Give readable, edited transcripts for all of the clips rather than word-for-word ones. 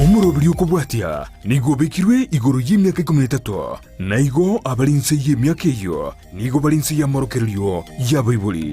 Omoroberi okobwatia nigo obekirwe igoro y'emiaka ikomi na etato, na igo abare inse y'emiaka eyio nigo bare inse y'amorokererio y'abaibori.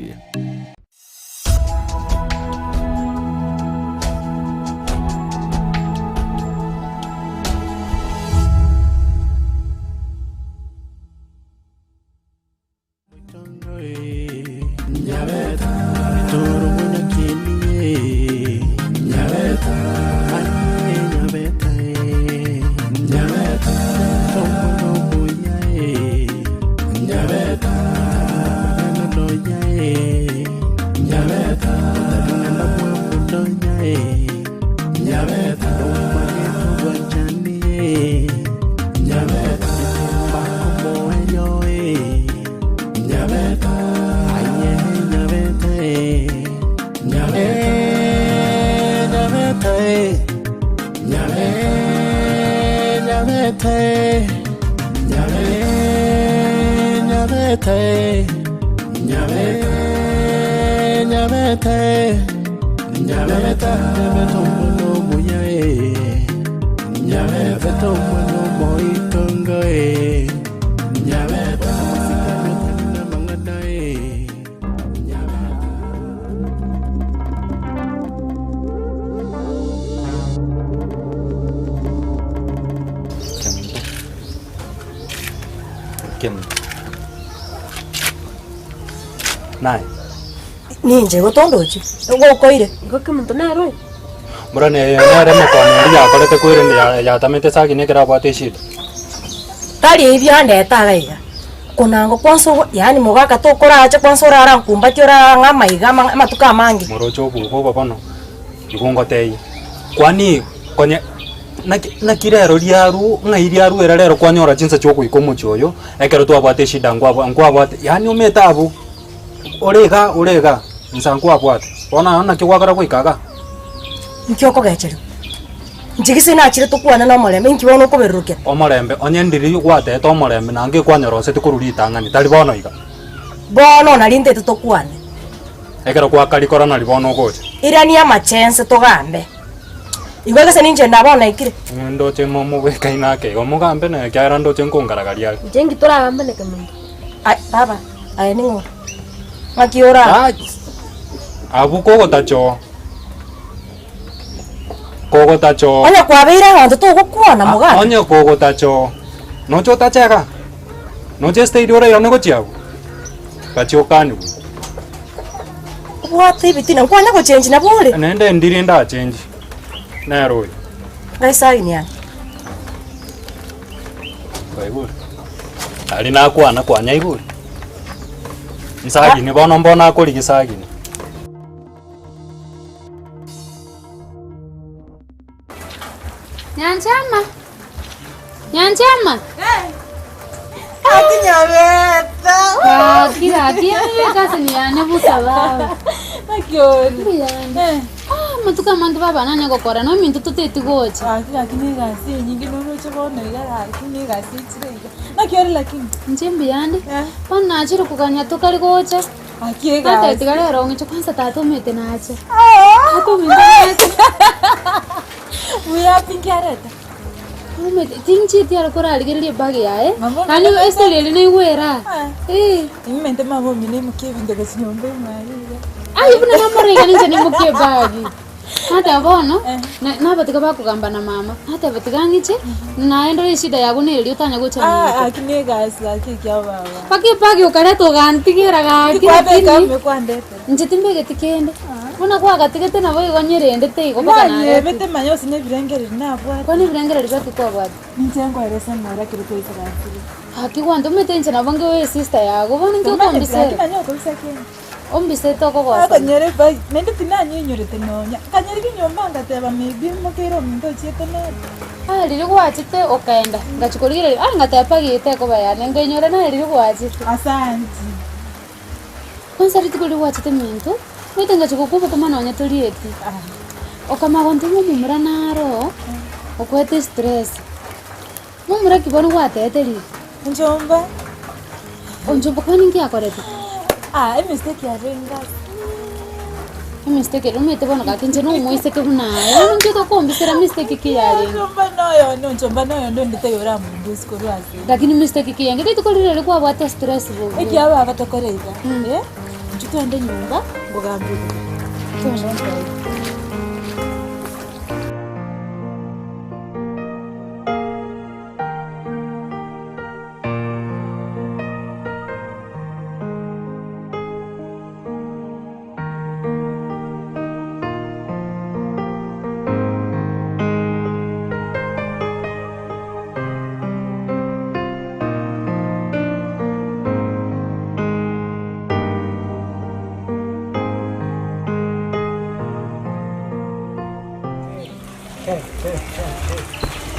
Naye. Ninche igo tondochi, nigo okoire. Igo kemonto nere oyo. Mborani eye nere emekono eria yakorete kwerende ya- yatamete sagini ekero abwate eshida. Tari ebi biandete iga iga, konango kwansa ogo yaani mogaka tokorache kwansa orara nkumbatie orara ng'a amaiga ama amatuko amange. Moroche obobe obo bono, igo ngotebie, kwani konye naki naki rero riarwo ng'ai riarwera rero kwanyora chinsa chia ogoika omochie oyo, ekero twabwate eshida nkwabwa nkwabwate yaani omanyete abwo. Ore iga, ore iga, insa nkwabwate. Bono aa naki gwakora goika igaa? Inki okogecherigwa? Inche gese nachire tokwane nomorembe, inki bono okoberorokia? Omorembe, onye ndiri gwatete omorembe naende nkwanyora korwa ritang'ani, tari bono iga. Bono nari ntete tokwane. Ekero gwakarikora nari bono ogocha. Irania amachense togambe. Igo gese ninche nda bono naikire. Ndoche momobwekaine ake igo mogambe na ekiagera ndoche nkongaragaria are. Inche inki toragambe na kemonto? Ai baba, aye ning'o? Ng'aki ore aa? Ai, abwo kogotachoo, kogotachoo. Onye kwabeire abanto togokwana mogaka. Onye kogotachoo, noche otache igaa? Noche estage orairane gochia abwo? Gachia okanigwe. Obwate ebitina, nkwanya gochengi nabo ore. Naende ndiri ndachengi, nere oyo. Ng'ai sign yane? Kwaigure? Aria nakwana kwanyaigure? Nsagini bono mbono akorigia sagini. Nyanchama! Nyanchama! Gaki Nyabeta. Gaki gaki ekasini yane busa baba. Naki ore? Mbuyande. Ah, amatuko amange baba nanye gokora na ominto toteti gocha. Gaki gaki na egasi enyinge noroche bono iga gaki na egasi echire iga. Naki ore lakini? Inche mbuyande. Eh. Bono nachire koganya tokari gocha. Gaki egasi. Nateba tiga rero ng'iche kwanza tata omanyete nache. Ah. Tata ominto nache. Buya pi nkiareta? Omanyete tinchieti aro korarigereria ebag yaye, Mama yaani omino estori eria naigwera Ah. eh. Nimanyete mama omino aimokie ebinto gochia nyomba emwaye iga. Aye buna namorora iga ninche nimokie ebag. Nateba bono, Eh. na nabatiga bakogamba na mama, nateba tiga ng'iche, naye ndore eshida yago neri otanya gocha Ah, minto. gaki na egasi gaki ekia baba. Mpaka ebag okareta ogantigera gaki Tikwabeka lakini, ime kwandetera. inche timbegeti kende. Buna kwagatigete nabo igo nyerendete igo mpaka naretire. Nanyebete manya gose nebirengererio nabwate. Kwani ebirengererio biaki kwabwate? Ninche nkoeresa ng'ora ekero twaikaransire. Gaki gwantomete inche nabo ngewe esister yago bono inki Tomanyeti okombisera? lakini nanye okobisa kende. Ombisete okogosana. Nakonyora ebag naende tinanyenyorete nonya, nkanyerigia nyomba ngateba maybe mokeire ominto ochiete nere. Aya riria gwachete okaenda, ngachia korigereria, ah ngateba mpaka eye tekoba yane, nkaenyora naye riria gwachete. Asanti. Kwanza rituko riria gwachete minto, omanyete ngachia gokwa obokima nonye torieti, okamanya gontebia omomura naro oo, okoete estress. Momura ki bono gwatebete riria? Onchomba. Onchomba kwani nki akorete? Ah, emistake yarenge ase. Emistake ere omanyete bono gaki inche na omoiseke buna aye, bono inche tokombisera mistake ki yarenge? Onchomba noyo onde, onchomba noyo onde onde taiyo oramondusie korwa ase. Lakini mistake ki yarenge? Rituko riria riria kwabwate stress bobe. Ekiagera baba tokore iga, eh, intwe twende nyomba, ngogambie bobe. Twende ntoe.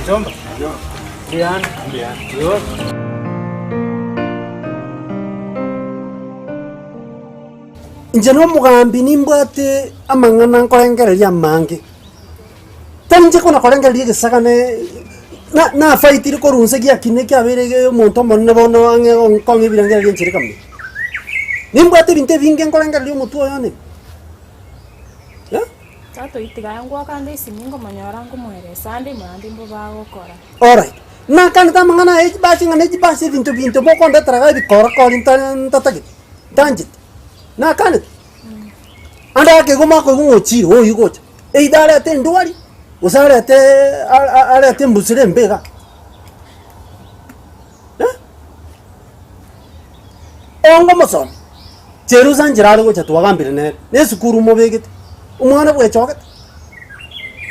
Mjomba. Mbuyande. Yo. Inche nomogambi nimbwate amang'ana nkorengereria amange, tari inche kona korengereria egesagane na nafaitire korwa inse giakina kiabeire iga omonto omonene bono ang'e nkong'a ebirengererio enchera ekamina. Nimbwate ebinto ebinge nkorengereria omotwe oyo one eh. Tata oyio tiga aye ngwoka ande esimi ngomonyora nkomoeresa ande ime ande mbobe agokora. Alright, nakanete amang'ana aya echibasi ng'a nechibasi ebinto binto mokondetera iga ebikorakori nta ntatagete. Ntanchete, nakanete. Ande akeigwa makoigwa ng'a ochire oyio gocha, either arete endwari, gose arete arete embusuro embe igaa. Eh! Onga omosomi, cherusa nchera are gocha twagambire nere, na esukuru mobegete, omwana bwechogete.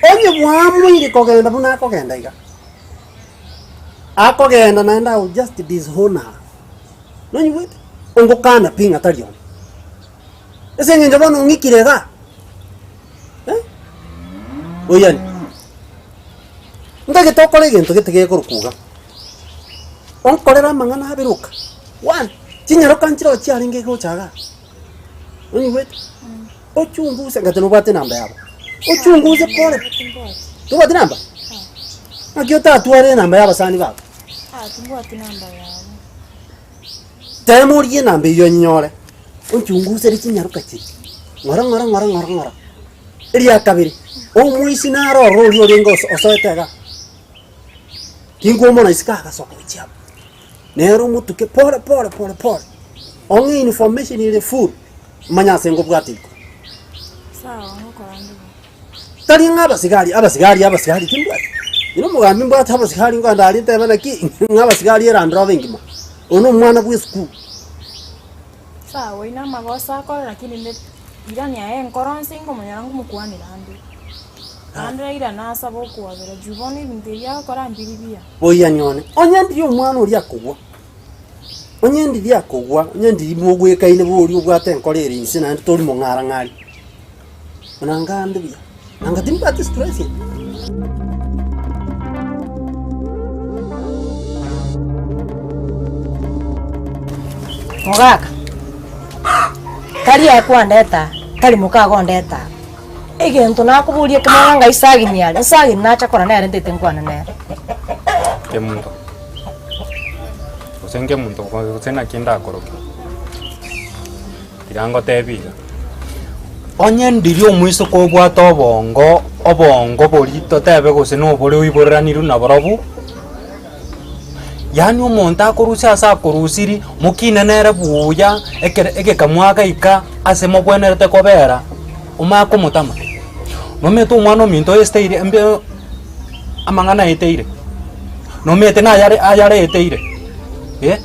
Onye bwamoire kogenda buna akogenda iga, akogenda naende I will just disown her. Nonyigwete? Ongokana pi ng'a tari one. Ase eng'encho bono ong'ikire igaa, eh, oyani. Ntagete okore egento gete gekorokwa iga, onkorere amang'ana abere oka, one, chinyaroka nchire chiarenge gocha igaa, nonyigwete? Ochunguse, ngati nobwate enamba yabo, ochunguse pore, tobwati namba? Naki otatware enamba ya abasani babo? Tema origie enamba eyio onyenyore, onchungusere chinyaroka chiria, ng'ora ng'ora ng'ora ng'ora ng'ora. Eria kabere, omoisia naro ororo oria orenge oso osoete igaa, tinkomona isiko agasoka gochia abwo, nere omotuke pore pore pore pore, ong'e information ere full, manye ase nkobwata iko. Sawa ngokora nde bo. Tari ng'a abasigari, abasigari, abasigari timbwati. Inwe omogambi mbwate abasigari nkogenda aria ntebe naki, ng'a abasigari erande robe engima. Oyo na omwana bwa esukuru. Sawa oyio namagoso akore lakini ne irani aye nkoro nse nkomonyora ngomokwanera ande. Naende rairane asabe okwabera juu bono ebinto ebi agokora mbiri biya. Boiyani one, onye ndiri omwana oria akogwa, onye ndiri akogwa, onye ndiri mogwekaine boria obwate enkoro ere inse naende tori mong'arang'ari. Buna ngande buya, nanga timbwati stress ende. Mogaka, tari aye kwandeta, tari moka agondeta, egento nakoboria ekemo ng'a ngai sagini are, nsagini nacha kora nere ntete nkwane nere. Kemunto, gose nkemunto gose naki ndakoroke. Tiga ngotebie iga, onye ndiria omoiseke obwate obongo, obongo boria totebe gose nobore oiboreranirwe naborobwo, yaani omonto akorusia ase akorusirie, mokine nere buya, ekere egeka mwagaika ase mobwenerete kobera, omanye komotama. Nomanyete omwana ominto oesteire mbe amang'ana aeteire, nomanyete nayare ayareteire eh.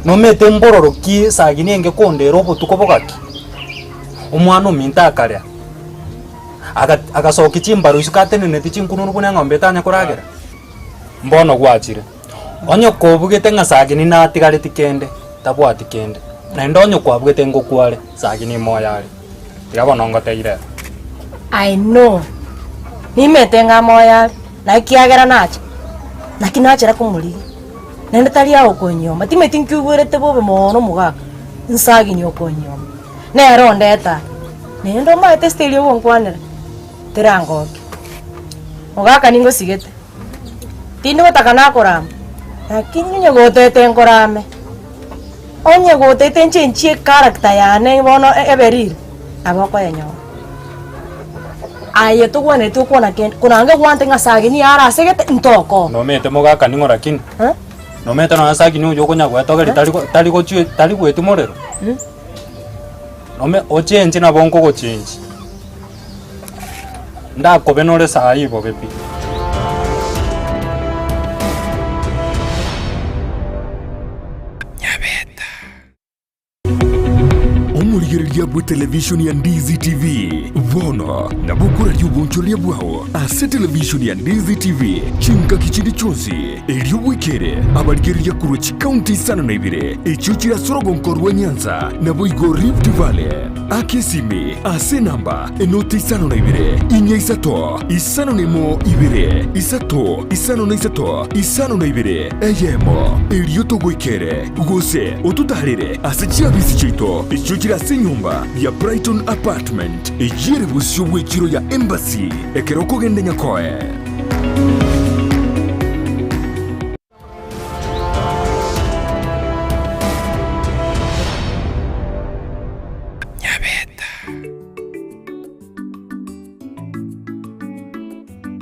Nomanyete mbororo ki esagini enge kondera obotuko bogaki? Omwana ominto akarea, aga agasokia chimbaro isiko ateneneti chinkununu buna eng'ombe etanya koragera. Mbono gwachire, onye kobugete ng'a sagini natigareti kende, tabwati kende, naende onye kwabugete ngokware, sagini moyo are. Tiga bono ngoteire ere. I know, nimete ng'a moyo are, na ekiagera nacha, naki nachera komorigia. Naende tari aye okonyuoma, timanyeti nki oigwerete bobe mono omogaka, nsagini okonyuoma, nere ondete aa, naende omanyete ase eria ogonkwanera, terangokia. Mogaka ningosigete, tindi gotaka nakorama, lakini onye gotete nkorame, onye gotete nchenchie echaracter yane bono ebe real, nabo okoyenyora. Aye togwenereti gokwana kende, korange gwante ng'a Sagini are asegete, ntokoba. Nomanyete mogaka ning'o lakini? Eh? Nomanyete nonya Sagini oyio okonya gwetogeria tari go- tari gochie tari goetia morero? Nome ochenche nabo nkogochenchi. Ndakobe nore saii bobe pi. Omorigereria bw'etelevishoni ya Ndizi TV bono nabo okoraria obonchoreria bwao ase televishoni ya Ndizi TV chingaki chinde chionsi, erio bwekere abarigereria korwa chikaunti isano na ibere echio chire ase orogonko rwa Nyanza naboigo Rift Valley. Aka esimi ase enamba enoti 52 inya isato 51 2 3 53 52 eyemo, erio togoikere gose ototaarere ase chiabisi chiaito echio chire ase enyomba ya Brighton Apartment eyio ere bosio bw'echiro ya Embassy ekero okogenda Nyakoe.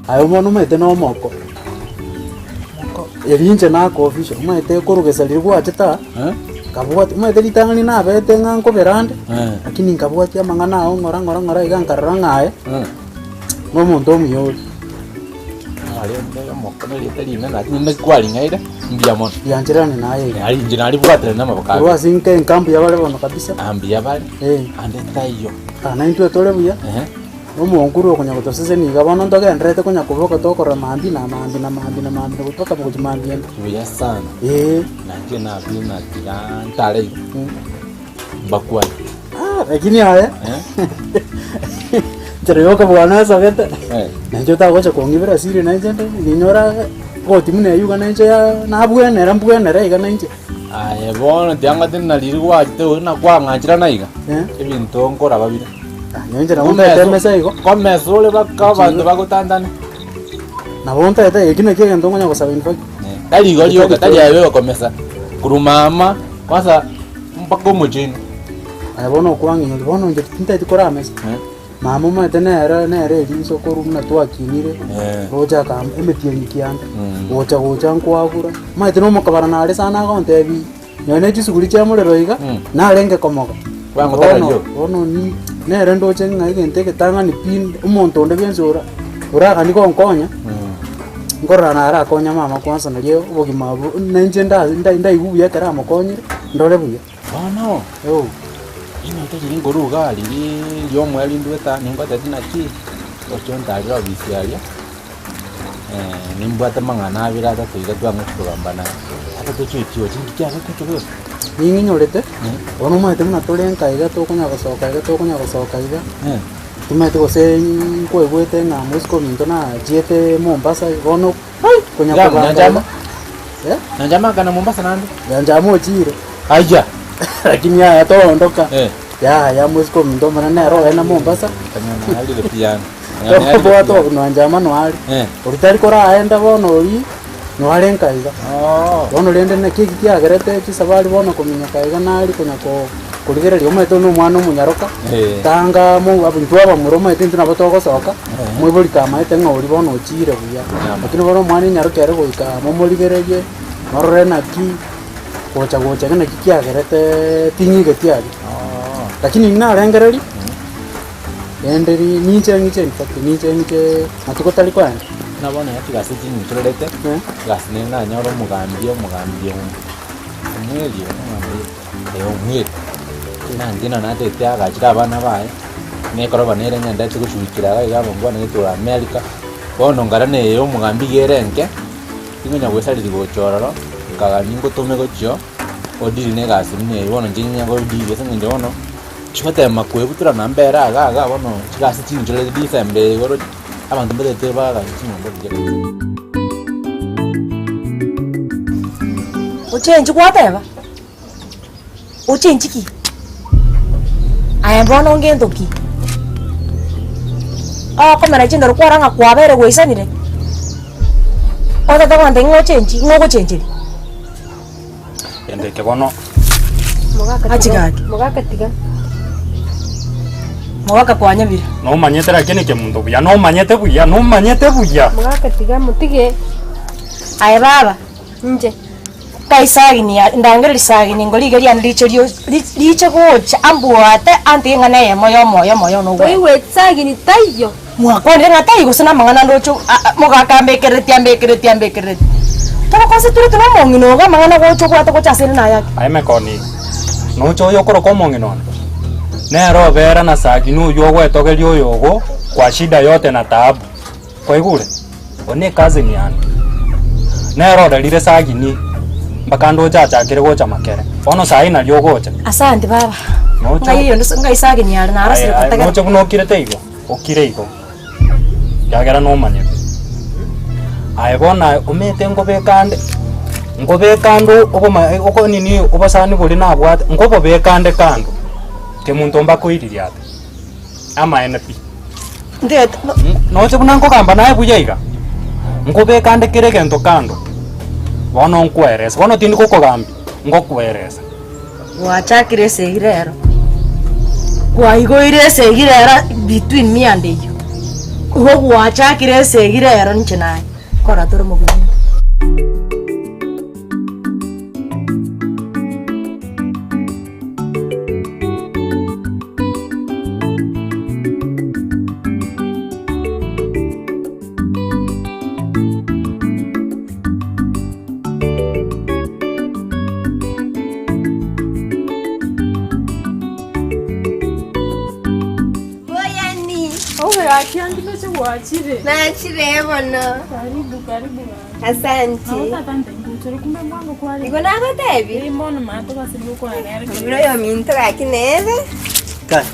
Aye bono omanyete na omoko, erio inche nakoofisha, omanyete korugesa riria gwachete aa, nkabwati omanyete ritang'ani nabete ng'a nkobera ande, lakini nkabwatia amang'ana ao ng'ora ng'ora ng'ora iga nkarora ng'a aye, na omonto omuya ore. Rende omoko nerieta rinene lakini naki kwaring'aire mbuya mono. Riancherane naye iga. Nari inche naribwatire namaboko Korwa abere. ase inka enka mbuya bare bono kabisa. Ah, mbuya bare, Eh. ande taiyo. Ah, naintwe tore buya, Ehe. na omonkuru okonya gotosesenia iga bono ntogendererete konya koboka tokorora mambia na mambia na mambia na mambia na mpaka gochia mambia ende. Buya sana. Eeh. Nainche nabire natiga ntare iga, mbakwane. Ah, lakini aye Eh? nchera yokobua nasogete Eh. nainche otagocha kong'ibera siri nainche nde ninyora goti buna eywo iga nainche ya nabwenera mbwenere iga nainche. Aye bono tiang'ati na riria gwachete oria na kwang'achera na iga, Eh. ebinto nkoraba bire. Ah, nyowe nabo ntaete emesa igo. Komesa ore baka abanto bagotantane. Nabo ntaete eki nakio egento nkonya gosaba in fact. Eh, tari igo rioka, tari aye okomesa, korwa mama, kwanza mpaka omochenu. Aye bono okwang'inyori, bono inche tintageti koramesa. Eh. Mama omanyete nere nere eriso korwa buna twakinire, Eh. roche akam emetienyi kianda, Mm. gocha gocha nkwabura, omanyete na omokabara nare sana agontebia, nonye na chisuguri chia morero iga, Mm. narenge komoga. Kwangotara Bono riyo. bono ni nere ndoche ng'a egento egetang'ani pi omonto onde bwensi ora oragani gonkonya, nkorora narakonya mama kwanza nario obogima obo nainche nda nda ndaigwe buya ekero amokonyire, ndore buya. Bono, Oo. rinyoto riria nkorwa igaa riria ri'omoerio ndwete aa ningotebia naki, oche ontarere obisi aria, nimbwate amang'ana abere atato iga twang'ete kogamba naye, atato chigochi gochi nki kiagocha gocha? Ning'inyorete, bono omanyete buna tore nka iga tokonya gosoka iga tokonya gosoka iga, timanyeti gose nkwaigwete ng'a mosike ominto nachiete Mombasa bono konya Iga kobanga Nyanchama? iga, eh? Nyanchama akana Mombasa naende? Nyanchama ochire. Aya! Lakini yaya toondoka. Eh. Yaya mosike ominto omonene nere ogenda Mombasa. Kanyana arire pi yaani. Kanyana arire pi Tobwate yaani. Nyanchama noare. Eh. Oria tari koraenda bono oria, noare nka iga. Oh. Bono rende naki eki kiagerete chisafari bono kominyoka iga nari konya ko korigereria omanyete oyio na omwana omonyaroka, Eh. tanga mo intwe abamura omanyete intwe nabo togosoka, Eh. moibori kamaete ng'a oria bono ochire buya. Lakini bono omwana enyaroka ere goika momorigererie, morore naki, gocha gocha iga naki kiagerete ting'igeti aria. Oh. Lakini narengereria, rende ri ninche ng'iche in fact ninche ng'iche matuko tari koenda. Buna bono iga chigasi chinyichorerete, Eh. egasi nere nanyore omogambi omogambi omweri omogambi. Ee omweri, nanche na natete agachire abana baye, na ekoroba nere nyendete goshughulikera iga iga abangwana getwora America, bono nkara na eye omogambi iga ere enke, tinkonya goesareri gocha ororo, nkagania ngotome gochio, odeal na egasi buna eye bono inche ninya godeal ase eng'encho bono, chigotema koebutora na mbere iga iga bono chigasi chinchorete December eye igoro, abanto mbatagete baagache chinyomba buya. Ochenchi gwateba? Ochenchi ki? Aye bono ngento ki? Okomera chindoro kwarora ng'a kwabeire gwaisanire, otete gontebia ng'a ochenchi, ng'a ogochencheria. Gento eke bono Mogaka Achi tiga. gaki. Mogaka tiga. Mogaka kwanyebire. Nomanyete lakini kemunto buya, nomanyete buya, nomanyete buya. Mogaka tiga motige. Aye baba, Inche. kai sagini ya ndangere risagini ngo riga riane riche rio riche gocha ambwate antige ng'a neyemo ya omoyo omoyo one ogwete. Toigweti sagini taiyo. Mwakwanire ng'a taiyo gose namang'ana ande oche mogaka ambekerereti ambekerereti ambekerereti. Togokonsentrate na omong'ina ogo amang'ana gocha obwate gocha asende naye ake. Aye mekoni, noche oyo okoroka omong'ina one, nere obera na sagini oywo ogwetogeria oyo ogo kwa shida yote na taabu. Kwaigure? Oyo ne cousin yane. Nere orerire sagini mpaka ndoche achakire gocha makere. Bono saii nario ogocha. Asante baba. Noche Ng'ai onde ng'ai sagini are narosire Aye, aye, gotegera. noche buna okirete igo, okire igo. Ekiagera nomanyete. Aye bono aye omanyete nkobeka ande, nkobeka ande oboma oko nini obosani boria nabwate, nkobobeka ande kando, kemonto mbakoiririe ate, amaene pi. Ndete Noche buna nkogamba naye buya iga, nkobeka ande kera egento kando, bono nkwerese, bono tindi gokogambia, ngokweresa. Gwachakire esegi rero, kwaigoire esegi rero between me and you, igo gwachakire esegi rero inche naye, kora tore mogima. Boyani. Obe gaki andi noche gwachire. Nachire bono. Karibu karibu gaki. Asante. Nabo tata ntenguchere kumbe mwango kware. Igo nagotebi? Ii mbono mato basiri gokwana nere. Omobere oyo ominto gaki nere. Kai,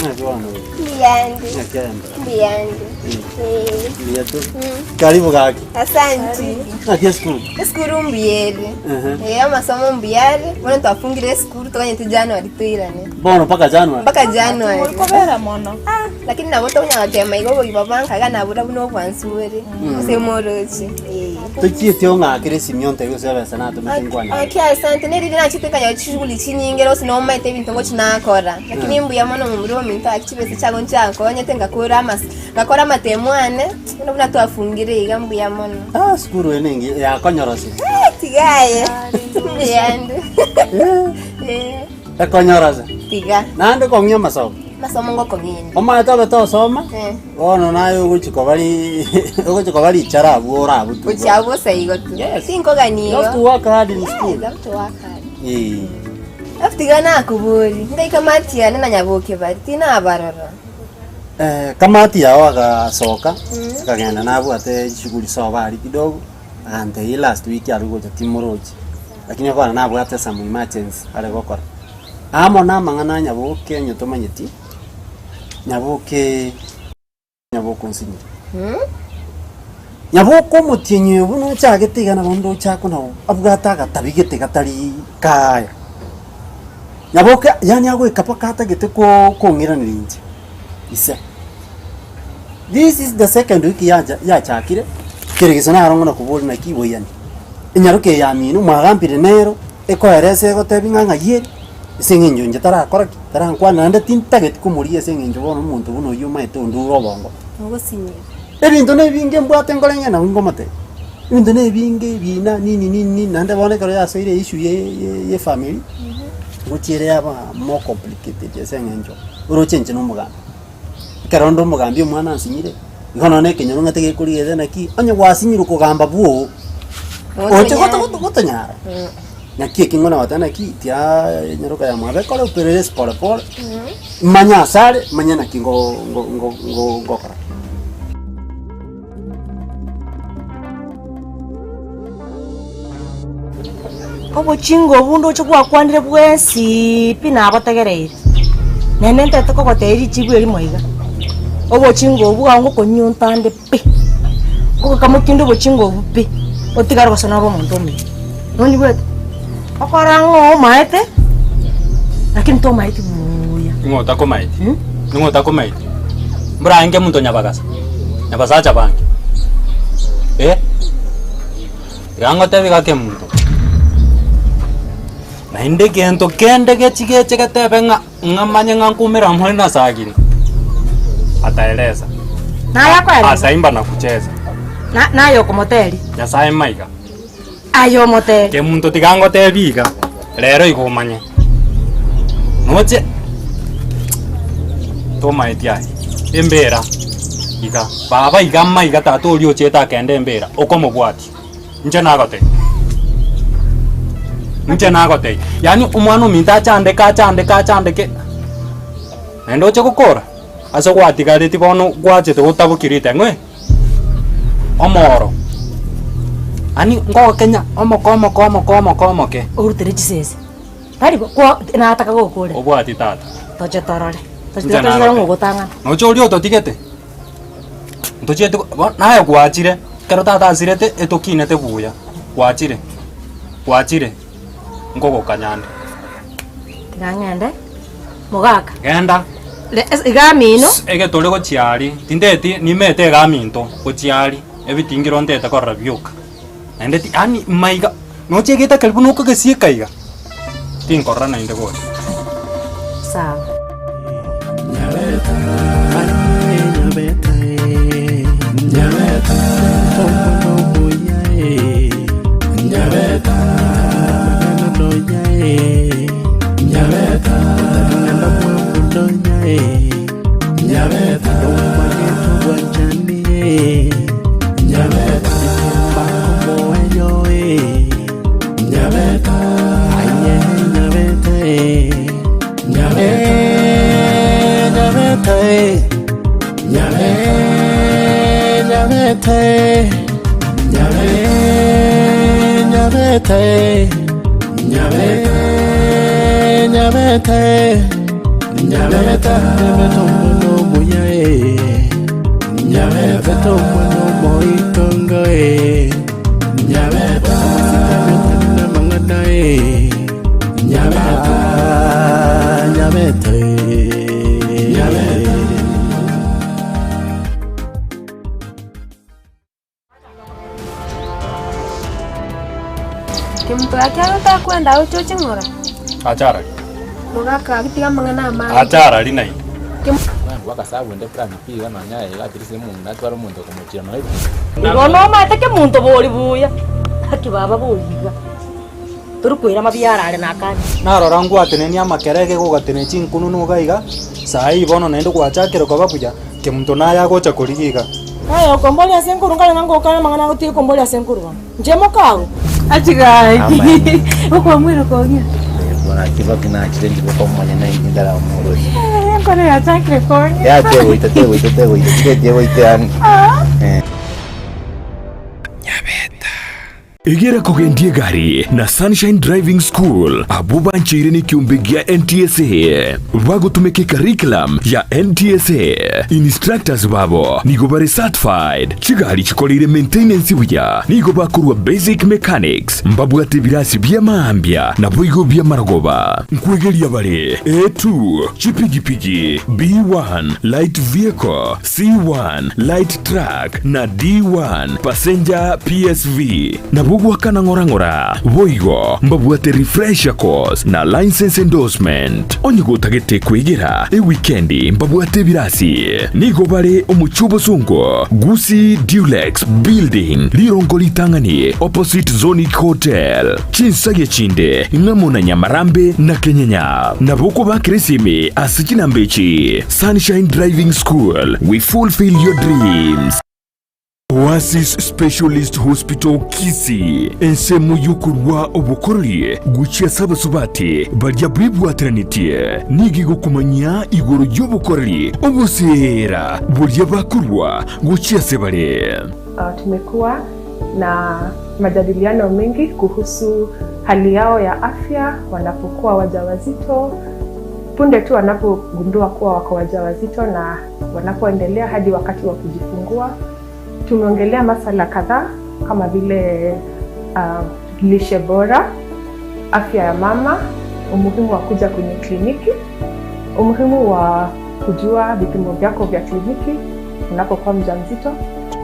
ng'aki bono oyo? Mbuyande. Ng'aki aye mbra? Mbuyande. Eh. Mbuya tu. Karibu gaki. Asante. Ng'aki esukuru? Esukuru mbuya ere. Ehe. Eh, amasomo mbuya are, bono twafungire esukuru toganyete January toirane. Bono mpaka January? Mpaka January. Morikobera mono. Ah, lakini nabo tokonya gotema igo obogima bwa nkaga nabura buna obwansu bore. Gose moroche. Eh. Tochieti ong'akere esimi ontebie gose ebesa natomete nkwane. Okay, asante. Neri riria nachete nkanyora chishughuli chinyinge gose nomaete ebinto ngochi nakora. Lakini mbuya mono momura ominto gaki chibesa chiago nchiankonyete ngakora amas ngakora amatemo ane, bono buna twafungire iga mbuya mono. Ah, sukuru eye nengiya yakonyorosia. Eh, tiga aye. Mbuyande. Eh. Ekonyorosia. Tiga. Naende kong'ia amasomo. Amasomo ngokong'ia inde. Omanyete obe tosoma, Eh. bono naye ogochia koba ri ogochia koba richara abwo orabwo tu. Gochia abwo bosa igo tu. Yes. Tinkogania You have to igo. work hard in school. Yes, you have to work hard. Eh. Alafu tiga nakobori, ngaika mati yane na nyaboke bari, tinabarora. Eh, kamati yao agasoka, akagenda nabwate chishughuli sobo aria kidogo, agantebia last week aria gocha timorochi, lakini bono nabwate some emergency are gokora. Amo na amang'ana a nyaboke onye tomanyeti, nyaboke nyaboke onsinyire. Nyaboke omotienyi oyo buna ochagete iga nabo onde ochake nabo abwate agatabi gete gatari kaya. Nyaboke yaani agoika mpaka atagete ko kong'iraneria inche ise. This is the second week yacha yachakire, kere gese naro ng'a nakoboria naki boiyani. Enyaroka eye yamino mwagambire nero, ekoeresa egotebia ng'a ng'ai ere, ase eng'encho inche tarakora ki, tarankwana naende tintageti komoria ase eng'encho bono omonto buna oyio omanyete onde ore obongo. Ebinto na ebinge mbwate nkore ng'a nabo nkomotebia, ebinto na ebinge ebina nini nini nini naende bono ekero yasoire issue ye ye ye family, ngochia ere yaba more complicated ase eng'encho oroche inche na omogambi. Ekero onde omogambi omwana ansinyire, igo nonya ekenyoro ng'a tegekorigereria naki, onye gwasinyirwe kogamba bwoo, oche goto goto gotonyara. Naki eki ng'o nagoteba naki, tiaa enyaroka ya mwabe ekore opereresi pole pole, manye asare, manye naki ngo ngo ngo ngo ngokora. Obochinga obwo ndoche gwakwanire bwensi pi nabotegereire, naende ntagete kogotebia richibu erimo iga, obochinga obwo iga ngokonyunyunta ande pi, ngogokamokia inde obochinga obwo pi, otigare gose nobe omonto omuya, nonyigwete? Okora ng'a omaete, lakini tomaeti buya. Ning'o otakomaeti? Ning'o otakomaeti? Mbura aenge omonto nyabagasa, nyabasacha bange, eh? Iga ngotebi gaki omonto, naende egento kende gechi geche getebe ng'a ng'a manye ng'a nkoumera more na sagini. Ataeleza. Naye akoeresa. Ataimba na kucheza. Na naye okomoteria. Nyasaye maiga. Aye omoteria. Kemunto tiga ngotebie iga, rero igo omanye. Noche tomaeti aye, embera iga, baba iga maiga tata oria ochete akenda embera, okomobwatia. Inche nagotebia. Inche nagotebia. Yaani omwana ominto achandeke achandeke achandeke, naende oche gokora, ase gwatigareti bono gwachete gotabokiri riteng'u eh, omoro, yaani ngogokenya omoke omoke omoke omoke omoke. Orutere chisese, tari bo kwa nataka gokorera. Obwati tata. Toche torore, toche Inche toche torore nagotebia. ng'a ogotang'ana. Noche oria ototigete. Ntochieti bono naye gwachire, ekero tata asirete etokinete buya, gwachire, gwachire, nkogokanya ande. Tiga ng'ende, mogaka. Genda. Re ase iga amino. Egetore gochia aria, tinteti nimete iga aminto gochia aria, ebitingiro ntete korora bioka. Naende ti yaani maiga, noche egete karibu buna okogesieka iga, tinkorora naende gocha. Sawa. Kemunto gaki aye otakwenda oche oche ng'ora? Acha arari. Mogaka gaki tiga amang'ana amange. Acha arari naende. Igo nomaete kemonto bori buya, gaki baba bori iga, tori koira mabiara are nakande. Narora ngwatenenia amakerege gogatenenia chinkununu iga iga, saa hii bono naende gwachakire koba buya, kemonto naye agocha korigia iga. Aye okomboria ase nkoru nkare ng'a ngokana amang'ana agotiga komboria ase nkoru bono. Inche mokago. Achigaki okwamwire kong'ia. Enkoro yachakire kong'ia. Egera kogendia egari na Sunshine Driving School abwo bancheire nekiombe gia NTSA bagotumeka ecurriculum ya NTSA. Instructors babo nigo bare certified, chigari chikoreire maintenance buya, nigo bakorwa basic mechanics, mbabwate ebirasi bia maambia naboigo bia marogoba. Nkwegeria bare A2, chipigipigi, B1, light vehicle, C1, light truck, na D1, passenger PSV. Nabwo goakana ng'ora ng'ora. Boigo mbabwate refresher course na license endorsement. Onye gotagete kwegera ewikendi mbabwate ebirasi. Nigo bare omochie obosongo, Gusii Dulux Building, rirongo ritang'ani opposite Zonic Hotel. Chinsagia chinde ng'amo na Nyamarambe na Kenyenya. Nabo okobakera esimi ase chinamba echi, Sunshine Driving School, we fulfill your dreams. Oasis Specialist Hospital Kisii, ensemo y'okorua obokoreri gochia ase abasubati baria bebwateranetie, nigo egokomanyia igoro y'obokoreri oboseera boria bakorua gochia ase bare. Tumekuwa na majadiliano mengi kuhusu hali yao ya afya wanapokuwa wajawazito, punde tu wanapogundua kuwa wako wajawazito na wanapoendelea hadi wakati wa kujifungua. Tumeongelea masala kadhaa kama vile lishe bora, afya ya mama, umuhimu wa kuja kwenye kliniki, umuhimu wa kujua vipimo vyako vya kliniki unapokuwa mjamzito.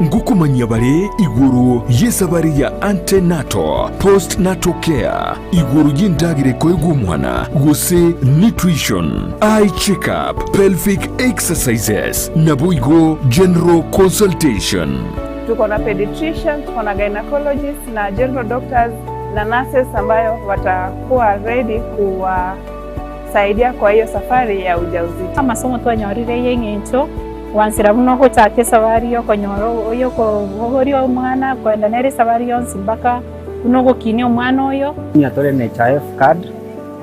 Ngokomanyia bare igoro y'esabari ya antenatal, postnatal care, igoro y'endagera ekoegwa omwana, gose nutrition, eye check-up, pelvic exercises, naboigo general consultation. Tuko na pediatrician, tuko na gynecologist na general doctors na nurses ambayo watakuwa ready kuwasaidia kwa hiyo safari ya ujauzito. Amasomo twanyorire y'eng'encho gwansera buna ogochaka esabari y'okonyora y'okobogoria omwana koenda nere esabari yonsi mpaka buna ogokinia omwana oyo. Konya tore NHIF card,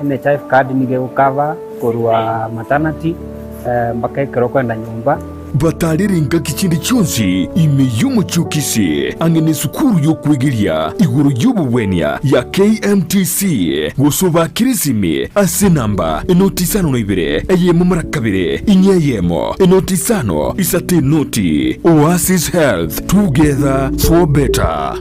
NHIF card nigo egocover korwa maternity mpaka ekero okoenda nyomba. Batarire engaki chinde chionsi ime y'omochie o Kisii, ang'e nesukuru y'okwegeria igoro y'obogwenia ya KMTC, gose obakire esimi ase enamba enoti isano na ibere, eyemo mara kabere, inye eyemo, enoti isano, isato enoti. Oasis Health, together for better.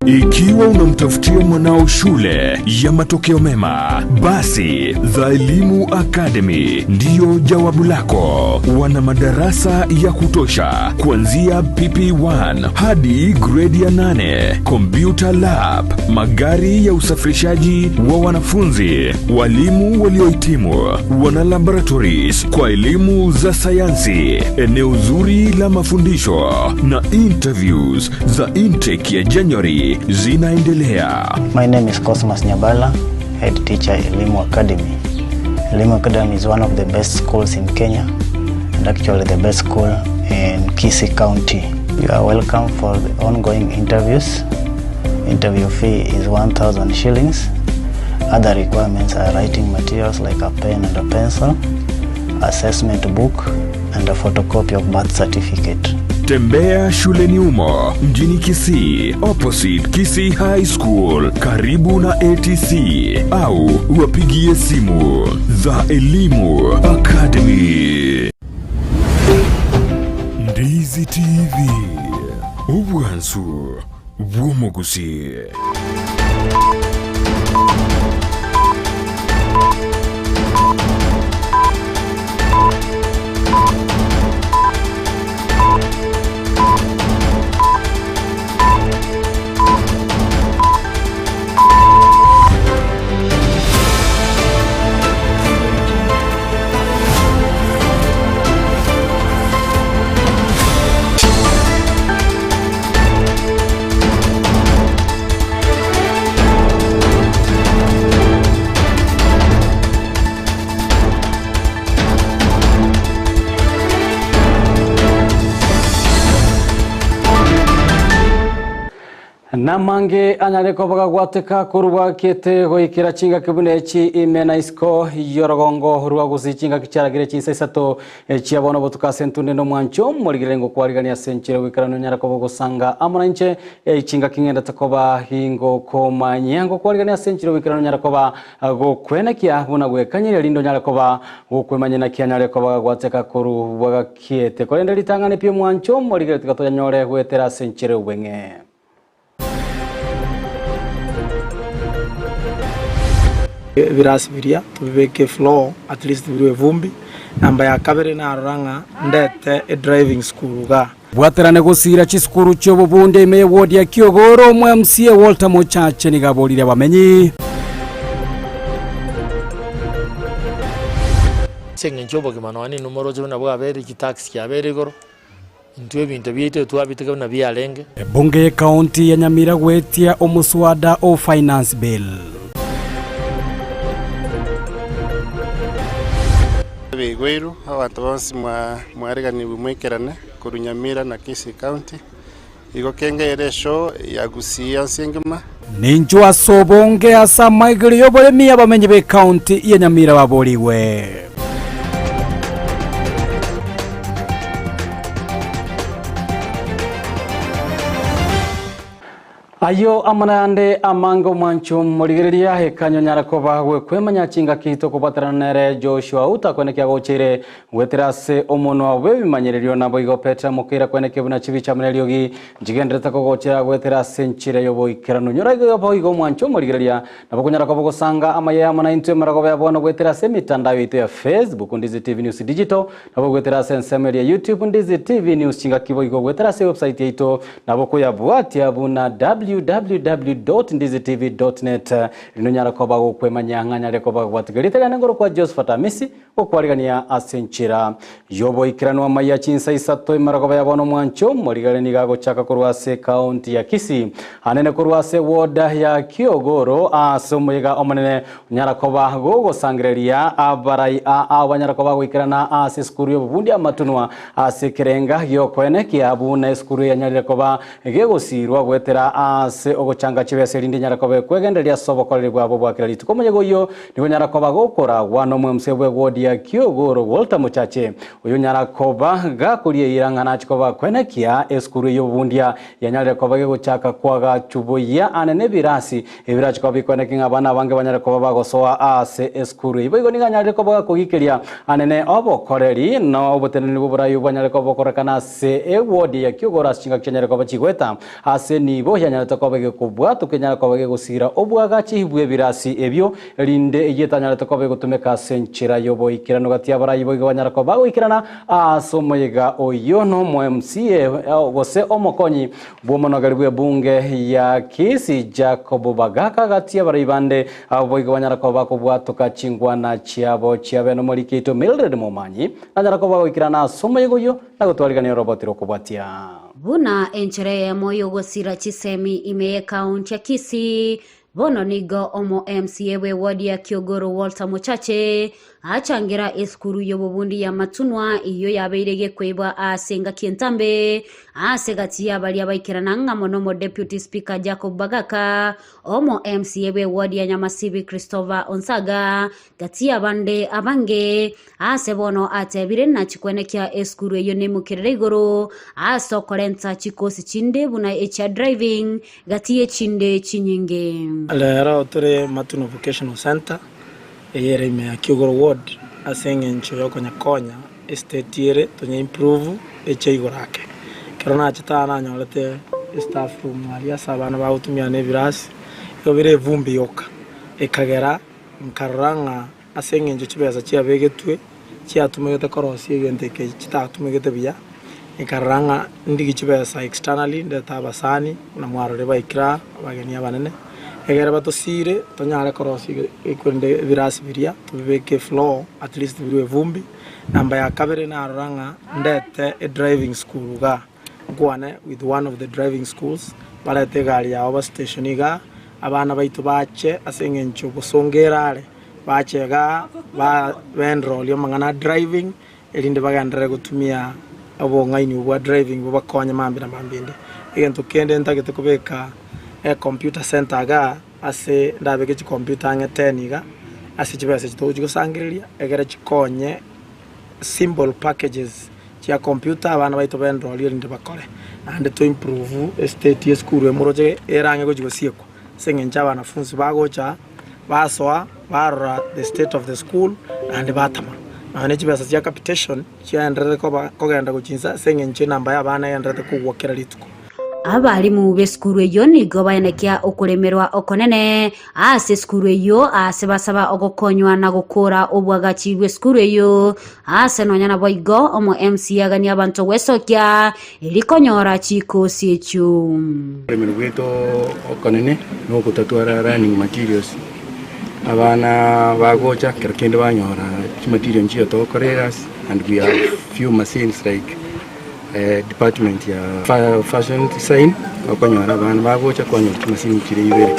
Ikiwa unamtafutia mwanao shule ya matokeo mema, basi The Elimu Academy ndiyo jawabu lako. Wana madarasa ya kutosha kuanzia PP1 hadi grade ya 8, computer lab, magari ya usafirishaji wa wanafunzi, walimu waliohitimu, wana laboratories kwa elimu za sayansi, eneo zuri la mafundisho na interviews za intake ya January zinaendelea. My name is Cosmas Nyabala, head teacher Elimu Academy. Elimu Academy is one of the best schools in Kenya and actually the best school in Kisii County. You are welcome for the ongoing interviews. Interview fee is 1,000 shillings. Other requirements are writing materials like a pen and a pencil, assessment book, and a photocopy of birth certificate. Tembea shuleni humo mjini Kisii, opposite Kisii High School, karibu na ATC, au wapigie simu za Elimu Academy. Ndizi TV, obwansu bw'omogusi. Namange anyare koba gagwateka korwa kiete goikera chingaki buna echi ime na isiko y'orogongo rwa gusii chingaki chiaragire chinsa isato chia bono botuko ase entunde na omwancho morigereri ngokwarigania ase enchera goikeranu onyare koba ogosanga amo na inche chingaki ng'endete koba gingokomanyia ngokwarigania ase enchera goikeranu onyare koba gokwenekia buna gwekanyeria rinde onyare koba gokwemanyia naki anyare koba gagwateka korwa gakiete korende ritang'ani pi omwancho morigereri tiga toyanyore goetera ase enchera obweng'e. Ebirasi biria tobibeke efloor at least birwe evumbi. Namba ya kabere narora ng'a ndete edriving school igaa. Bwaterane gosiira chisukuru chi'obobunde ime y'ewodi ya Kiogoro, omo MCA Walter Mochache nigo aborire abamenyi. Ase eng'encho y'obogima nonya ninwe moroche buna bwabeire chitax chiabeire igoro, intwe ebinto biaito twabiteka buna biarenge. Ebunge y'ekaunti ya Nyamira goetia omoswada o Finance Bill. Abaigweiru, abanto bonsi mwareganigwe mwaikerane korwa Nyamira na Kisii County, igo kengeire eshow ya Gusii yonsi engima. Ninchwo ase obonge ase amaigerio y'oboremi abamenyi b'ekaunti ya Nyamira baborigwe. Ayio amo nayande amange omwancho morigereria ekanyonyara koba gwekwemanya chingaki tokobwaterana nere Joshua Outa kwenekia gocheire gwetera ase omonwa bw'ebimanyererio naboigo Peter Mokeira kwenekia buna chibicha amo neriogi nchigenderete kogochera gwetera ase enchera y'oboikeranu. Nyora igo boigo omwancho omorigereria nabo okonyara koba ogosanga amaya amo naintwe emerogoba ya bono gwetera ase emitandao yaito ya Facebook Ndizi TV News Digital Nabo goetera ase ensemo eria YouTube Ndizi TV News chingaki boigo goetera ase ewebsite yaito nabo koyabwatia buna www.ndizitv.net rinde onyare koba gokwemanya ng'a nyare koba gwatiga erieta riane ngorokwa Josephat Amisi gokwarigania ase enchera y'oboikeranu amaiya chinsa isato emerogoba ya bono omwancho morigare nigo agochaka korwa ase ekaunti ya Kisii anene korwa ase ward ya Kiogoro ase omoyega omonene Onyara koba gogosangereria abarai aa banyara koba goikerana ase esukuru y'obobundi amatunwa ase ekerenga gi'okoene kia buna esukuru eyanyarire koba gegosirwa goetera ase ogochanga chibesa erinde enyare koba ekwegendereria ase obokoreri bwabo bwa kera rituko. Omoyega oyio nigo onyara koba gokoragwa nomwemse bw'ewodi ya Kiogoro Walter Mochache oyo onyara koba gakoria eira ng'a nache koba koenekia esukuru ey'obobundia yanyarire koba gegochaka koagachwa buya ane nebirasi Ebirache koba bikweneke ng'a abana abange banyare koba bagosoa aase esukuru eyio. Boigo nigo anyarire koba gakogikeria anene obokoreri na oboteneneri bw'oborai obwo bwanyare koba bokorekana ase ewodi ya Kiogoro ase chingaki chianyare koba chigoeta ase nibo yanyarete koba egekobwatwa kenyare koba gegosira obwagachi bw'ebirasi ebio erinde eyio etanyarete koba egotumeka ase enchera y'oboikeranu gati y'abarai boigo banyare koba bagoikerana aase omoyega oyio nomo MCA gose omokonyi Bw'omonogeri bw'ebunge ya Kisii Jacob Bagaka gati y'abarai bande abo boigo banyara koba bakobwatoka chingwana chiabo chiabe nomoriki oito Mildred Momanyi nanyara koba goikerana ase omoyega oyio na gotwarigania oroboti rw'okobwatia. Buna enchera eyemo y'ogosira chisemi ime y'ekaunti ya Kisii, Bono nigo omo MCA bw'eward ya Kiogoro Walter Mochache achangera esukuru y'obobundi ya Matunwa eyio yabeire gekoibwa ase engaki entambe ase gati y'abaria baikerana ng'amo nomo Deputy Speaker Jacob Bagaka, omo MCA bw'eward ya Nyamasibi Christopher Onsaga gati y'abande abange. Ase bono atebire nachikwenekia esukuru eyio neimokerere igoro ase okorenta chikosi chinde buna echia driving Gati y'echinde chinyinge. Rero tore Matuno Vocational Centre eye ere ime ya Kiogoro Ward ase eng'encho yokonyekonya estate ere tonye improve eche igoro ake. Ekero nachete aa nanyorete estaff room aria ase abana bagotumia na ebirasi igo bire evumbi yoka ekagera nkarora ng'a ase eng'encho chibesa chiabegetwe chiatumegete korosia egento eke chitatumegete buya, nkarora ng'a ndigie chibesa externally ndete abasani buna mwarorire baikire aa abageni abanene, egere batosiire tonyare korosia ege ekorende ebirasi biria tobibeke efloor at least birwe evumbi. Namba ya kabere narora ng'a ndete edriving school igaa. Nkwane with one of the driving schools, barete egari yabo ba station igaa, abana baito bache ase eng'encho bosongo ere are, bache igaa ba enroll amang'ana a driving, erinde bagenderere gotumia obong'aini obwo bwa driving bobakonye mambia na mambia ende. Egento kende ntagete kobeka ecomputer center igaa, ase ndabeke chicomputer ang'e ten iga, ase chibesa echi togochi gosangereria, egere chikonye simple packages chia computer abana baito benrorie erinde bakore, naende to improve estate ye esukuru emoroche ere ang'e gochia gosiekwa ase eng'encho abanafunsi bagocha basoa barora the state of the school naende batama. Nonya ne chibesa chia capitation chiaendererete koba kogenda gochia inse ase eng'encho enamba ya abana egendererete kogwa kera rituko. Abalimu b'esukuru eyio nigo baenekia okoremerwa okonene ase esukuru eyio aase basaba ogokonywa na gokora obwagachi bw'esukuru eyio. Aase nonya naboigo omo MC aganie abanto gwesokia eri konyora chikosi echio. Okoremerwa gwaito okonene nogotatwara learning materials, abana bagocha kero kende banyora chimaterial nchiyo togokora egasi and we have few machines like Department ya fashion design okonyora abana bagocha kwanyora chimasini chire ibere.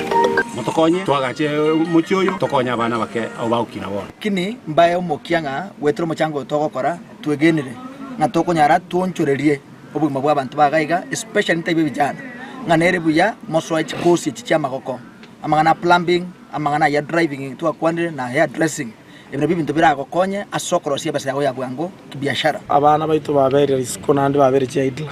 Motokonye twagache omochie oyo, tokonye abana abake abwo bagokina bono. Lakini mbae omokia ng'a goetera omochango oyo togokora, twegenire ng'a tokonyara twonchorerie obogima bw'abanto ba iga iga especially ntaibe ebijana, ng'a nere buya mosoe chikosi echi chi'amagoko, amang'ana a plumbing, amang'ana aya driving twakwanire na hair dressing. Ebi nabio ebinto biragokonye ase okorosia ebesa yao ya bwango kibiashara. Abana baito babeire risiko naende babeire chiaidla,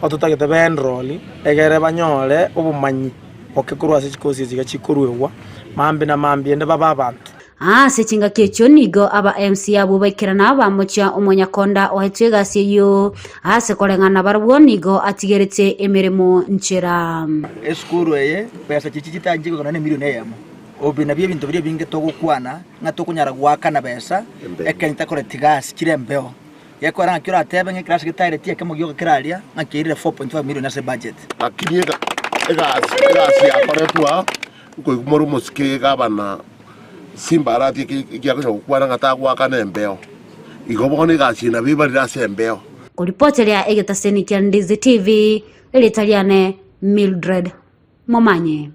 ototagete be enroll egere banyore obomanyi Boke korwa ase chikosi echi iga chikoruegwa, mambia na mambia ende babe abanto. Ase chingaki echio nigo aba MC abwo baikerana bamochia omonyakonda oetwe egasi eyio, ase koreng'ana barabwo nigo atigerete emeremo nchera. Esukuru eye besa chichi chitanchie goikana na emilion eyemo. Obi nabio ebinto biria ebinge togokwana ng'a tokonyara goakana besa ekero takoreti gasi chire embeo. Gekogera ng'aki oratebe ng'a ekerasi getaereti ekemo gioka keraria ng'a kiairire 4.5 million ase ebudget. Lakini egasi egasi yakoretwe aa, nkoigwa more omosike gavana Simba aratie ekiagocha gokwana ng'a tagoakana embeo. Igo bono egasi eye nabo ebarire ase embeo. Koripoteria egetaseni kia Ndizi TV, erieta riane Mildred Momanyi.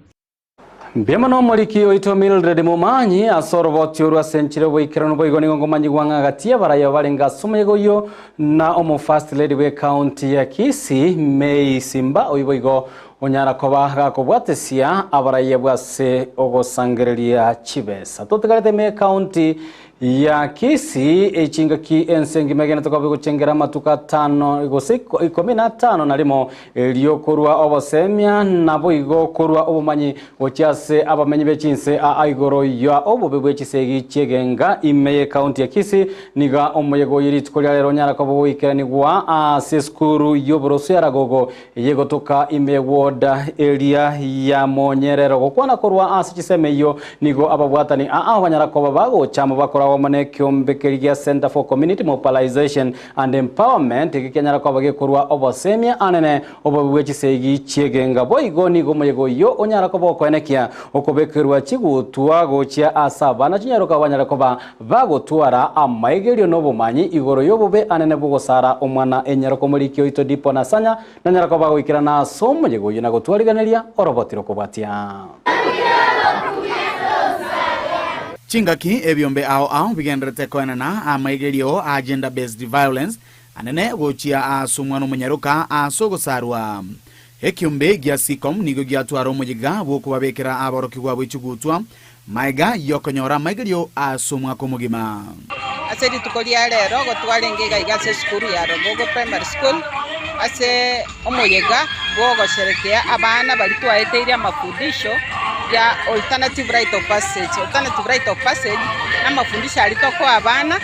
Mbuya mono omoriki oito Mildred Momanyi ase oroboti orwo ase enchera y'oboikeranu boigo nigo ngomanyigwa ng'a gati y'abaraya barenge ase omoyega oyio na omo First Lady bw'ecounty ya Kisii May Simba oyio boigo onyara koba gakobwatesia abaraya bwase ogosangereria chibesa. Totigarete ime y'ecounty ya Kisii echingaki ense engima egenete koba egochengera amatuko atano gose ikomi na atano na rimo Erio korwa obosemia, naboigo korwa obomanyi gochia ase abamenyi be chinse aa igoro ya obobe bwe chisegi chi'egenga ime y'ecounty ya Kisii, nigo omoyega oye rituko ria rero onyara koba ogoikeranigwa ase esukuru y'oboroso ya Ragogo eyegotoka ime y'eward eria ya Monyerero. Gokwana korwa ase chisemi eyio nigo ababwatani aa banyara koba bagocha amo bakora amo nekeombe keria gia Centre for Community Mobilization and Empowerment, eke kianyara koba gekorwa obosemia anene obobe bwe chisegi chi'egenga. Boigo nigo omoyega oyio onyara koba okoenekia okobekerwa chigutwa gochia ase abana chinyaroka banyare koba bagotwara amaigerio na obomanyi igoro y'obobe anene bw'ogosara omwana enyaroka omoriki oito Dipo Nasanya nanyara koba goikerana ase omoyega oyio na gotwariganeria oroboti rokobwatia. Chingaki ebiombe ao ao bigendererete koenana amaigerio a gender based violence anene gochia ase omwana omonyaroka ase ogosarwa. Ekiombe gia Seacom nigo giatwara omoyega bw'okobabekera aborokigwa bwe chigutwa maega y'okonyora amaigerio ase omwaka omogima. Ase rituko ria rero gotwarenge iga iga ase esukuru ya Rogogo Primary School ase omoyega bw'ogosherekea abana baria twaeteire amafundisho ya alternative rite of passage. Alternative rite of passage namafundisho aria tokoa abana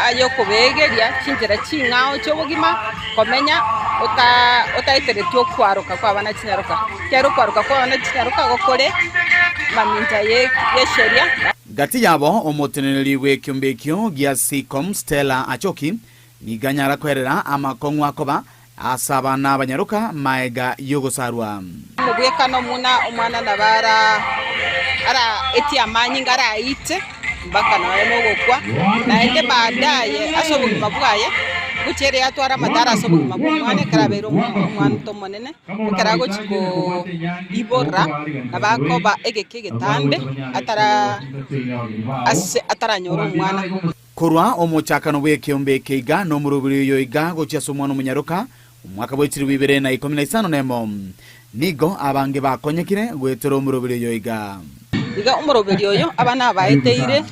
ayokobeegeria chinchera ching'ao chi'obogima komenya otaetereti okwaroka kw'abana chinyaroka. Ekiagera okwaroka kw'abana chinyaroka gokore mamincha y'esheria. Gati yabo omoteneneri bw'ekiombe ekio gia Seacom Stella Achoki nigo anyara kwerera amakong'u akoba ase abana abanyaroka maega y'ogosarwa. Omobwekano buna omwana nabo ara etie amanyinga araite mpaka nonya nogokwa, naende baadaye ase obogima bwaye, gochia ere yatwara amataro ase obogima bwa omwana ekero abeire omwanto omonene, ekero agochia koibora nabo akoba egeka egetambe atara ase ataranyora omwana. Korwa omochakano bw'ekeombe eke iga nomoroberi oyo iga gochia ase omwana omonyaroka, omwaka bwe chilifu ibere na ikomi na isano nemo, nigo abange bakonyekire goetera omoroberi oyo iga. Iga omoroberi oyo abana abaeteire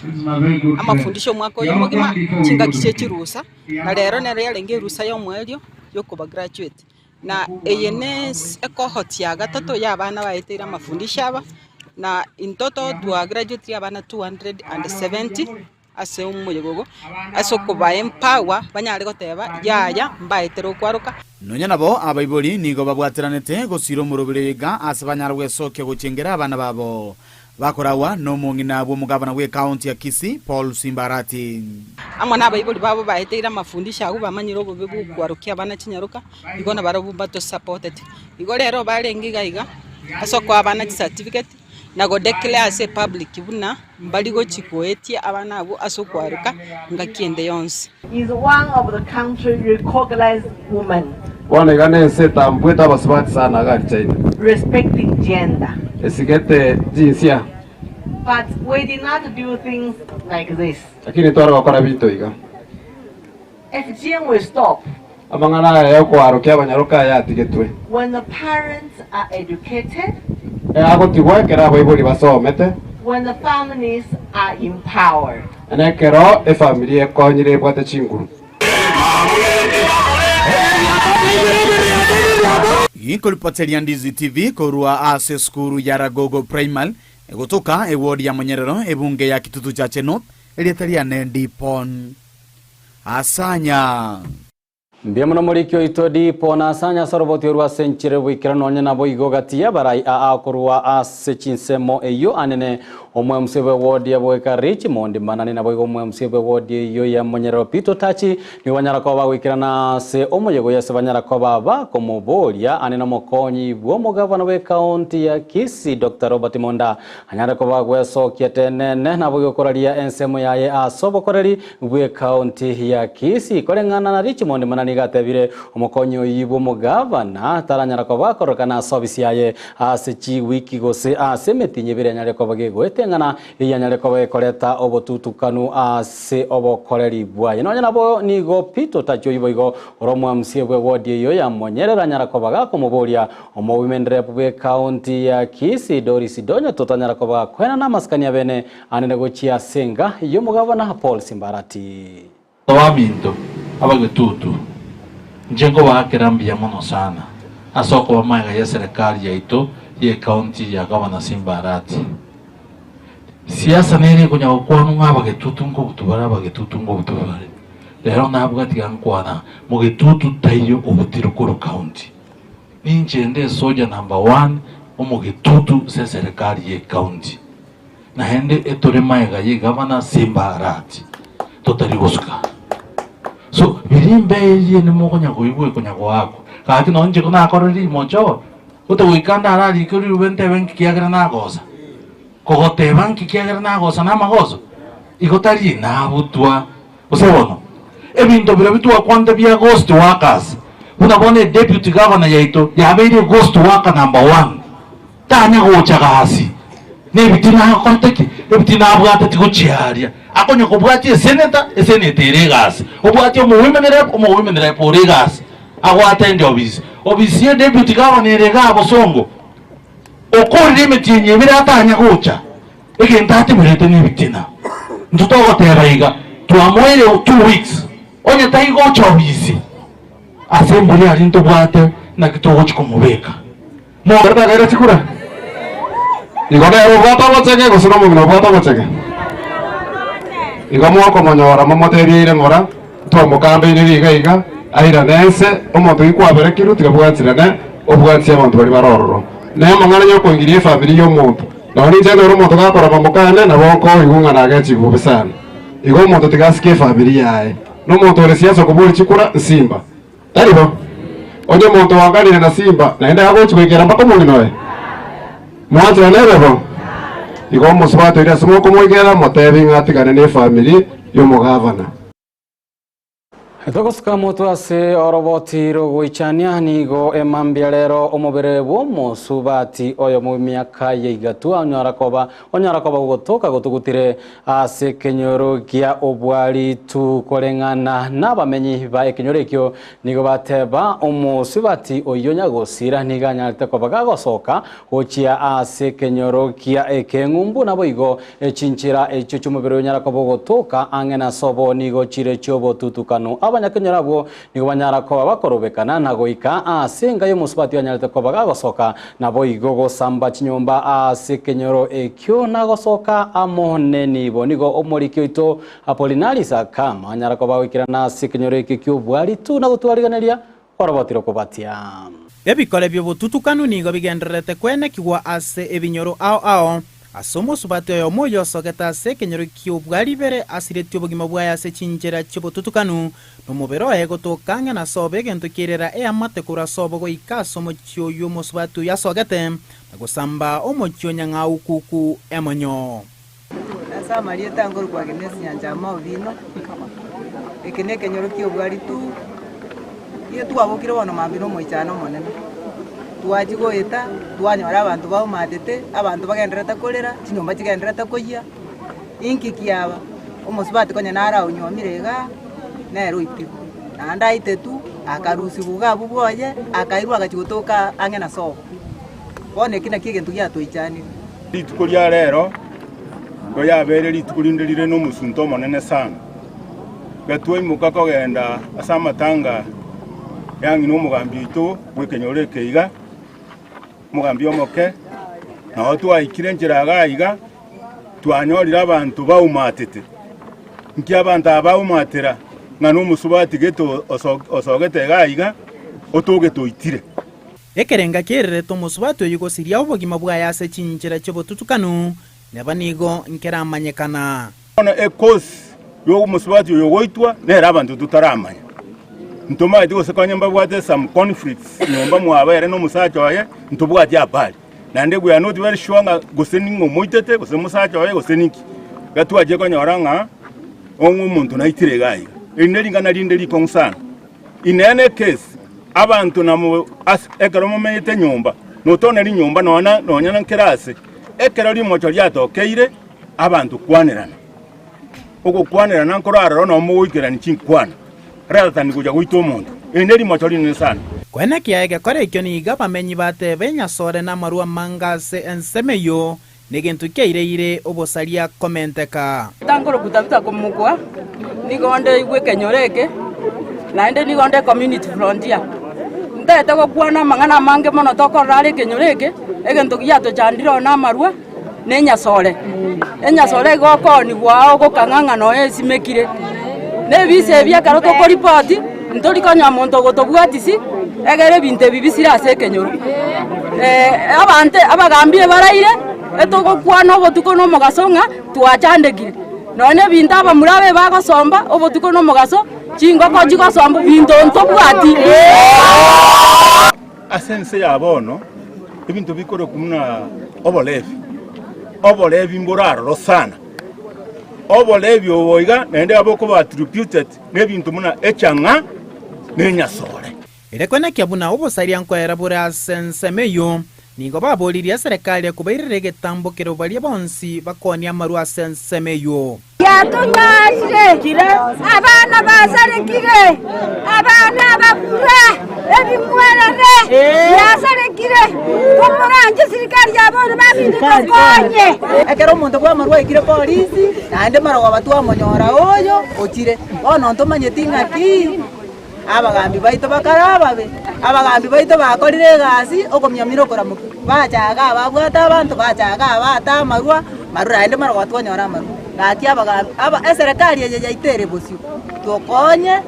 amafundisho omwaka oyo omogima chingaki chie chirusa, na rero nero yarenge erusa y'omoerio yokoba graduate. Na eye ne ekohoti ya gatato y'abana baeteire amafundisho aba, na in total twa graduatire abana 270 ase omoyega ogo, ase okoba empower banyare goteba yaya mbaetere okwaroka. Nonya nabo abaibori nigo babwateranete gosiira omoroberi oyo iga ase banyare gwesokia gochengera abana babo. Bakoragwa nomong'ina bw'omogabana bw'ekaunti ya Kisii, Paul Simba Arati. Amo nabaibori babo baeteire amafundisho agwo bamanyire obobe bw'okwarokia abana chinyaroka, igo nabarabwo mbatosapoteti. Igo rero barenge iga iga ase okoa abana chicertificate na godeclare ase epublic buna mbari gochi goetia abana abwo ase okwaroka ngaki ende yonsi. Is one of the country recognized woman. Bono iga nense etambuete abasubati sana iga aria China. Respecting gender. Esigete jinsia. But we did not do things like this. Lakini tware gokora binto iga. FGM will stop. Amang'ana aya y'okoarokia abanyaroka aya atigetwe. When the parents are educated. Agotigwa ekero abaibori basomete. When the families are empowered. Na ekero efamiri ekonyire ebwate chinguru. Ginkoripoteria Ndizi TV korwa ase esukuru ya Ragogo Primary egotoka eward ya Monyerero ebunge ya Kitutu Chache North erieta riane Dipon Asanya. Mbuya mono moriki oito Dipon Asanya ase oroboti orwo ase enchera y'oboikeranu nonye naboigo gati y'abarai aa korwa ase chinsemo eyio anene Omwemc bw'ewodi ya Boeka Richmond Manani naboigo omwemc bw'ewodi eyio ya Monyerero Peter Otachi nigo banyara koba bagoikerana ase omoyega oyo ase banyara koba bakomoboria ane nomokonyi bw'omogavana bw'ecounty ya Kisii Doctor Robert Monda anyare koba gwesokia tenene naboigo koraria ensemo yaye ase obokoreri bw'ecounty ya Kisii. Koreng'ana na Richmond Manani iga atebire omokonyi oyio bw'omogavana taranyara koba akororekana ase ofisi yaye Ase chiwiki gose ase emetinyi ebere anyare koba gegoeteng'ana, eyio anyare koba gekoreta obotutukanu ase obokoreri bwaye. Nonya nabo nigo Peter otachi oyio boigo ore omwamsie bw'ewodi eyio ya Monyerere anyara koba gakomoboria omowomen rep bw'ecounty ya Kisii Doris Donyo totanyara koba gakoenana amasikani abene anene gochia ase enga y'omogabana Paul Simbarati. Abaminto abagetutu, inche nkobaakera mbuya mono sana ase okoba magega y'eserekari yaito y'ecounty ya Gavana Simba Arati. Siasa nere ekonya gokwanwa ng'a abagetutu nkobutu bare abagetutu nkobutu bare. Rero nabwati iga nkwana mogetutu taiyo obutire korwa county. Ninche nde esoja number one omogetutu ase eserekari y'ecounty. Naende etore magega y'egavana Simba Arati, totari gosuka. So biria embeerie nimokonya koigwa ekonya goakwa. Gaki nonye inche konakorire rimocho, gotogoika ndararike rirube ntebe nki kiagera nagosa. Kogoteba nki kiagera nagosa namagoso? Igo tari nabutwa. Gose bono, ebinto biria bitwakwanete bia ghost workers, buna bono edeputy governor yaito yabeire eghost worker number one. Tanya gocha gasi, nebitina agokorete ki? Ebitina abwate tigochiaria. Akonya kobwatia eseneta, eseneta ere egasi. Obwatie omowomen rep, omowomen rep ore egasi. Agoatendi obisi. Obisi ye deputy governor ere igaa bosongo. Okorire emetienyi ebere atanya gocha. Egento atemerete nebitina. Intwe togoteba iga, twamoeire 2 weeks, onye taigocha obisi, ase embori aria ntobwate naki togochi komobeka. Mogatagere chikura? Igo nere obwate obochege gose nomong'ina obwate obochege? Igo mokomonyora momotebie eire ng'ora, twamokambeire iga iga, airane ense, omonto oyio kwaberekirwe tiga bwanchirane, obwatie abanto baria bare ororo. Na amang'ana yokoingiria efamiri y'omonto, nonya ninche ndore omonto gakorama mokane, nabo nkoigwa ng'a nagechigwe bobe sana. Igo omonto tiga asike efamiri yaye. Nomonto ore siasa okoboria chikura, nsimba. Tari bo? Onye omonto oanganire na simba, naende agochia goikera mpaka omong'ina oye, mwanchera nere bo? Igo omosubati oria ase mokomoigera, motebi ng'a atigane nefamiri y'omogavana. Togosuka motwe ase oroboti rogoichania, nigo emambia rero omobere bw'omosubati oyomo bw'emiaka ya igatu onyara koba onyara koba gogotoka gotugutire Ase ekenyoro gia obwaritu koreng'ana nabamenyi ba ekenyoro ekio nigo bateba omosubati oyio nyagosira nigo anyarete koba gagosoka gochia ase ekenyoro gia ekeng'umbu naboigo chinchera echio chiomobere onyara koba ogotoka ang'e na sobo nigo chire chiobotutukanu. Abanyakenyoro abwo nigo banyara koba bakorobekana na goika ase enka y'omosubati oyanyarete koba gagosoka Naboigo gosamba chinyomba ase ekenyoro ekio na gosoka amo nenibo. Nigo omoriki oito Apolinaris akama anyara koba goikerana ase ekenyoro ekio ki'obwaritu na gotwariganeria oroboti rokobatia. Ebikore bi'obotutukanu nigo bigendererete kwenekigwa ase ebinyoro ao ao. Ase omosubati oyomo oyosogete ase ekenyoro ki'obwari ibere asiretie obogima bwaye ase chinchera chi'obotutukanu, Nomobere oye gotoka ang'e na sobo egento ki'erera eamate korwa sobo goika ase omochie oyio omosubati oyio asogete, na gosamba omochie o nyang'au kuku emonyo. Ase amarieta nkorokwa Agnes Nyanchama Owino, eke na ekenyoro kia obwari tu, igo twabokire bono mambia na omoichano omonene, twachia goeta twanyora abanto baumatete, abanto bagendererete korera, chinyomba chigendererete koyia, inki kiaba? Omosubati konya naro aonywomire igaa, nere oitirwe, naende aitetwe, akarusigwa iga abwo bwoye, akairwa agachia gotoka ang'e na sobo. Bono eki nakio egento giatoichanire. Rituko ria rero nigo yabeire rituko rinde rire nomosunte omonene sana. Iga twaimoka kogenda ase amatanga Yang'ina omogambi oito bw'ekenyoro eke iga, omogambi omoke, nao twaikire enchera iga iga, twanyorire abanto baumatete. Nki abanto aba baumatera ng'a nomosubati gete osogete iga iga, otogete oitire. Ekerenga kererete omosubati oyio gosiria obogima bwaye ase chinchera chi'obotutukanu, neba nigo nkeramanyekana. Bono ekosi y'omosubati oyo ogoitwa nere abanto totaramanya. Ntomaeti gose konya mbabwate some conflicts nyomba mwabo ere na omosacha oye, ntobwati habari. Naende we are not very sure ng'a gose ning'o omoitete gose omosacha oye gose ninki. Iga twachire konyora ng'a ong'o omonto naitire iga iga. Eri ne ring'ana rinde rikong'u sana. In any case, abanto namo ase ekero momenyete nyomba, notoneri nyomba nonya nonya na nkere ase, ekero rimocho riatokeire, abanto kwanerana. Ogokwanerana nkoro aroro nao mogoikerania chinkwana, rather than gocha goita omonto. Eri ne rimocho rinene sana. Koenekia egekora ekio nigo abamenyi bateba enyasore na amarwa amange ase ensemo eyio, negento kiaireire obosaria komenteka. Tangoro Tabitha komokwa, nigo nde igwe ekenyoro eke, naende nigo nde community frontier. Ntagete gokwana amang'ana amange mono tokorora are ekenyoro eke, egento giatochandire oo namarwa. nenyasore. Enyasore igo okoonigwa ao ogokang'a ng'a noyo esimekire. Na ebisa ebi ekero tokoripoti, ntori konyora monto ogotobwatisi, egere ebinto ebi bisire ase ekenyoro. Abanto abagambi ebaraire, etogokwana obotuko na omogaso ng'a twachandekire. Nonya na ebinto abamura abe bagosomba obotuko na omogaso, chingoko chigosomba, binto ntobwati. Ase ense ya bono ebinto bikorokwa buna oborebi, oborebi mbore aroro sana. Oborebi obo iga naende bokoba attributed nebinto buna echang'a na enyasore. Ere kwenekia buna obosaria nkoera bore ase ensemo eyio, nigo baboririe eserekari kobairera egetambo keria baria bonsi bakoonia amarwa ase ensemo eyio. Yatong'anyire, abana basarekire, abana abakura, ebing'werere biasarekire, komoranche serikali ya bono baminto tokonye. Ekero omonto bw'amarwa aikire polisi, naende marogoba twamonyora oyo ochire. Bono ntomanyeti ng'aki abagambi baito bakare ababe. Abagambi baito bakorire egasi okomiamira okoramokia, bacha igaa babwate abanto, bacha igaa baata amarwa, marwa naende marogoba twanyora amarwa. Gaki abagambi aba eserekari eye yaito ere bosio, tokonye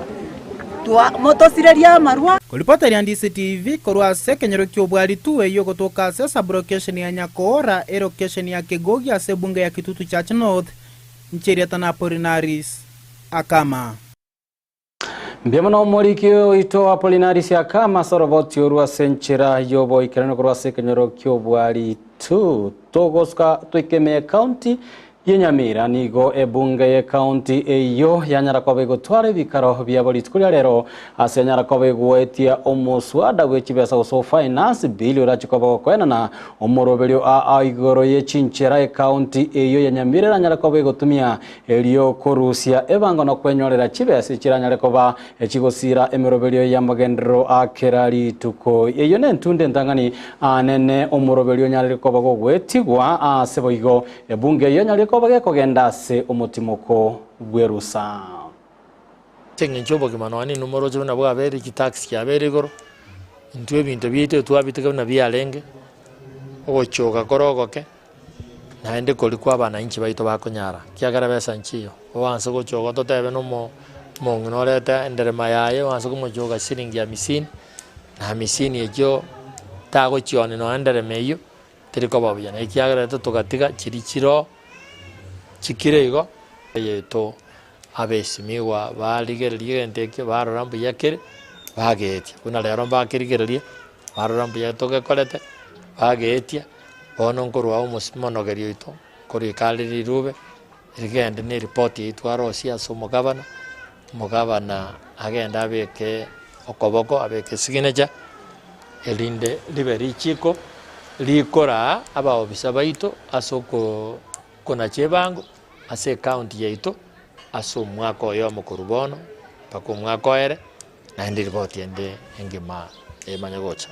twa motosirerie amarwa. Koripoteria DCTV korwa ase ekenyoro ki'Obwaritu eyio ogotoka ase esaburokesheni ya Nyakoora, erokesheni ya Kegogi ase ebunge ya Kitutu Church North, Ncheriata na Apolinaris Akama. Mbuya mono omoriki oito Apolinaris Akama ase oroboti orwo ase enchera y'oboikeranu korwa ase ekenyoro ki'Obwaritu. Togosuka toike ime y'ecounty ye Nyamira nigo ebunge y'ecounty eyio yanyara koba egotwara ebikaro biabo rituko ria rero ase yanyara koba egoetia omoswada bwe chibesa gose o finance bill orache koba ogokoenana omoroberio aa igoro ye chinchera ecounty eyio ya Nyamira eranyare koba egotumia Erio korusia ebango na kwenyorera chibesa chiranyare koba chigosiira emeroberio y'amagenderero a kera rituko. Eyio nentunde entang'ani anene omoroberio onyarire koba gogoetigwa ase boigo ebunge eyio enyarire koba gekogenda ase omotimoko bw'erusa. Ase eng'encho y'obogima nonya ninwe moroche buna bwabeire, chitax chiabeire igoro, intwe ebinto biaito twabitega buna biarenge, ogochoka kore ogoke. Naende koria kw'abananchi baito bakonyara, ekiagera besa nchiyo, oanse gochoka totebe na omo omong'ina orete enderema yaye oanse komochoka shilingi hamisini, na hamisini echio tagochionia nonya enderema eyio, teri koba buya. Na ekiagera rero togatiga chiria chiroo chikire igo, yaito abesimigwa barigereria egento ekio barora mbuya kere, bageetia. Buna rero mbakerigereria, barora mbuya togekorete, bageetia. Bono nkorwa omonogeria oito, nkorika are rirube, rigende na eripoti eyio twarosia ase omogabana, omogabana agende abeke okoboko, abeke esignature, erinde ribe richiko rikoraa abaofisa baito ase okoo konacha ebango ase ecounty yaito, ase omwaka oyomo korwa bono mpaka omwaka oere, naende ripoti ende engima emanye gocha.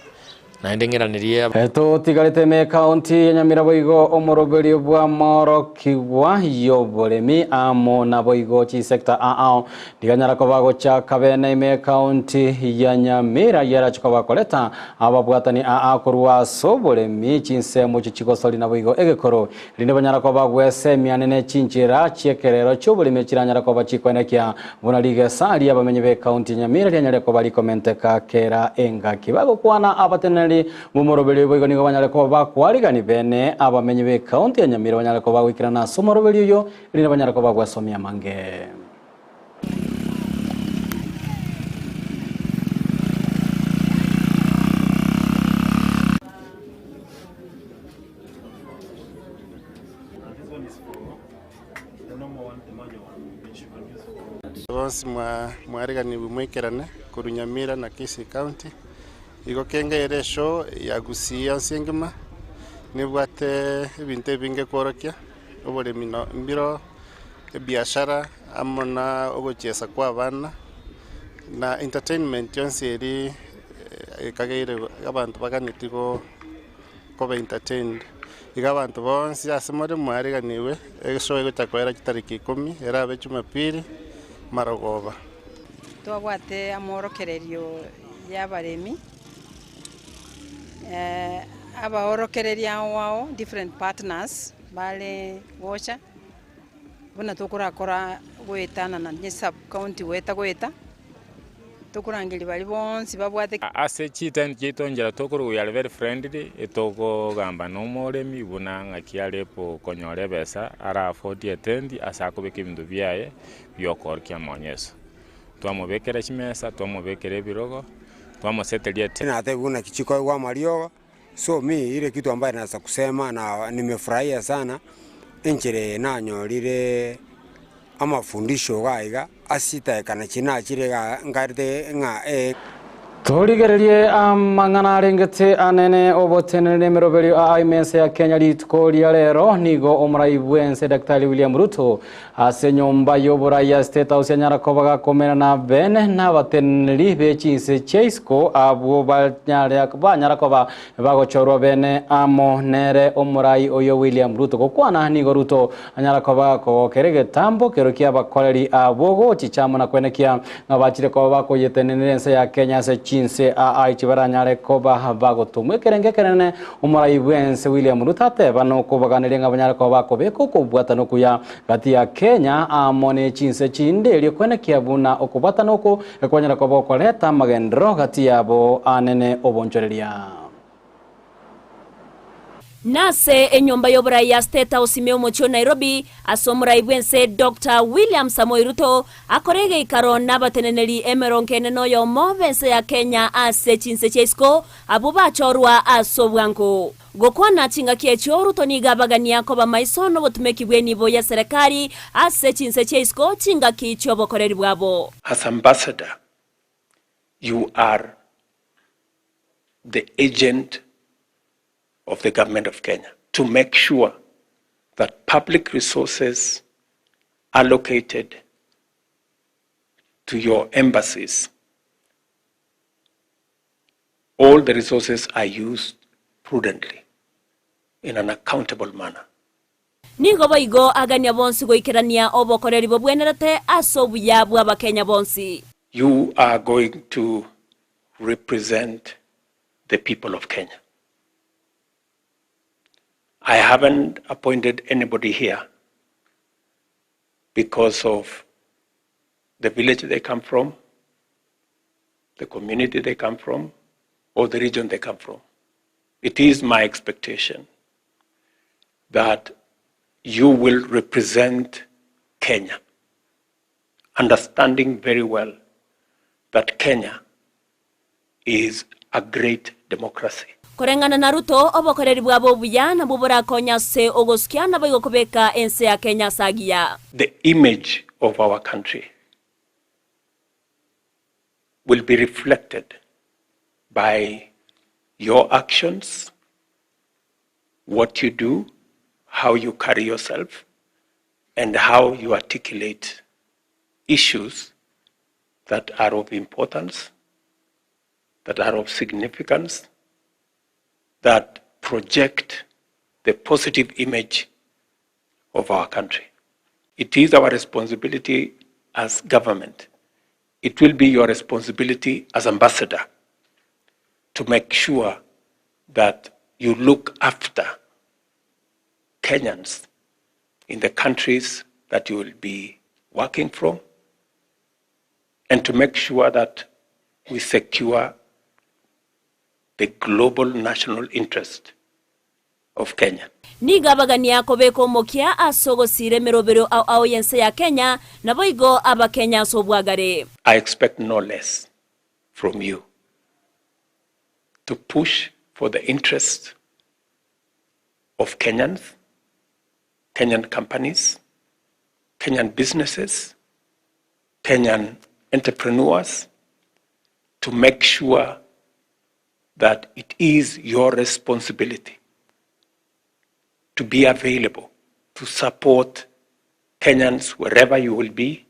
Naende ng'iranerie. Totigarete ime ekaunti ya Nyamira boigo omoroberio bw'amaorokigwa y'oboremi amo naboigo chisector ao ndiganyara koba gochaka bene ime ekaunti ya Nyamira yerache koba koreta ababwatani aa korwa ase oboremi chinsemo echi chigosori naboigo egekoro Rinde banyara koba gwesemia ne chinchera chi'ekerero chi'oboremi chiranyare koba chikoenekia buna rigesa ri'abamenyi b'ekaunti ya Nyamira rianyare koba rikomenteka kera engaki. Bagokwana abateneneri b'omoroberio boigo nigo banyare koba bakwarigani bene abamenyi b'ekaunti ya Nyamira banyare koba goikerana ase omoroberio oyio erinde banyare koba gwesomia amange. Bonsi mwariganigwe moikerane korwa Nyamira na Kisii County, igo kenge ere eshow ya Gusii yonsi engima, nebwate ebinto ebinge kworokia, oboremi no mbiro, ebiashara, amo na ogochiesa kwa abana, na entertainment yonsi eria ekageire abanto baganeti go. koba entertained. Iga abanto bonsi ase more mwariganigwe, egesoo egocha koera chitariki ikomi, erabe Jumapili, marogoba. Twabwate amorokererio y'abaremi, abaorokereria ao ao, different partners bare gocha, buna tokorakora goetanana ne sub county goeta goeta. Tokorangeria baria bonsi babwate. Ase chitent chiaito nchera tokorwa we are very friendly, etokogamba na omoremi buna ng'aki are konyora ebesa ara afford etent ase akobeka ebinto biaye biokoorokia amaonyeso. Twamobekera chimesa, twamobekera ebirogo, twamoseteria etent. Natebiwa naki chikoegwa amariogo, so mi ile kitu ambaye naweza kusema na nimefurahia sana, enchera eye nanyorire amafundisho iga iga, ase chidakika nachi nachire igaa nkarete ng'a ee. Torigererie amang'ana arengete anene oboteneneri na emeroberio aa ime ense ya Kenya rituko ria rero nigo omorai bw'ense Daktari William Ruto ase enyomba y'oborai ya State House anyara koba gakomera na bene nabateneneri be chinse chia isiko abwo banyare banyara koba bagochorwa bene amo nere omorai oyo William Ruto gokwana nigo Ruto Anyara koba kogokera egetambo kero ki'abakoreri abwo gochicha amo na kwenekia ng'a bachire koba bakoyetenenera ense ya Kenya ase chinse aa echi baranyare koba bagotomwa ekerengo ekenene. Omorai bw'ense William Ruto ateba nokobaganeria ng'a banyare koba bakobeka okobwatana okuya gati ya Kenya amo ne chinse chinde erio kwenekia buna okobwatana oko kwanyara koba gokoreta amagenderero gati yabo anene obonchoreria. Nase enyomba y'oborai ya State House ime omochie o Nairobi, ase omorai bw'ense Doctor William Samoei Ruto akore egeikaro nabateneneri emerongo ene noyomo b'ense ya Kenya ase chinse chia isiko abwo bachorwa ase obwango. Gokwana chingaki echio Ruto nigo abagania koba maiso nobotumeki bw'enibo y'eserekari ase chinse chia isiko chingaki chi'obokoreri bwabo. As ambassador you are the agent of the government of Kenya to make sure that public resources allocated to your embassies, all the resources are used prudently in an accountable manner. Nigo boigo agania bonsi goikerania obokoreri bobwenerete ase obuya bw'Abakenya bonsi. You are going to represent the people of Kenya. I haven't appointed anybody here because of the village they come from, the community they come from, or the region they come from. It is my expectation that you will represent Kenya, understanding very well that Kenya is a great democracy. Koreng'ana na Ruto, obokoreri bwabo obuya nabwo borakonye ase ogosukia naboigo kobeka ense ya Kenya ase agiya. The image of our country will be reflected by your actions, what you do, how you carry yourself, and how you articulate issues that are of importance, that are of significance that project the positive image of our country. It is our responsibility as government. It will be your responsibility as ambassador to make sure that you look after Kenyans in the countries that you will be working from and to make sure that we secure the global national interest of Kenya. Nigo abagania kobeka omokia ase ogosiira emeroberio ao ao y'ense ya Kenya, naboigo Abakenya ase obwagare. I expect no less from you to push for the interests of Kenyans, Kenyan companies, Kenyan businesses, Kenyan entrepreneurs, to make sure that it is your responsibility to be available to support Kenyans wherever you will be.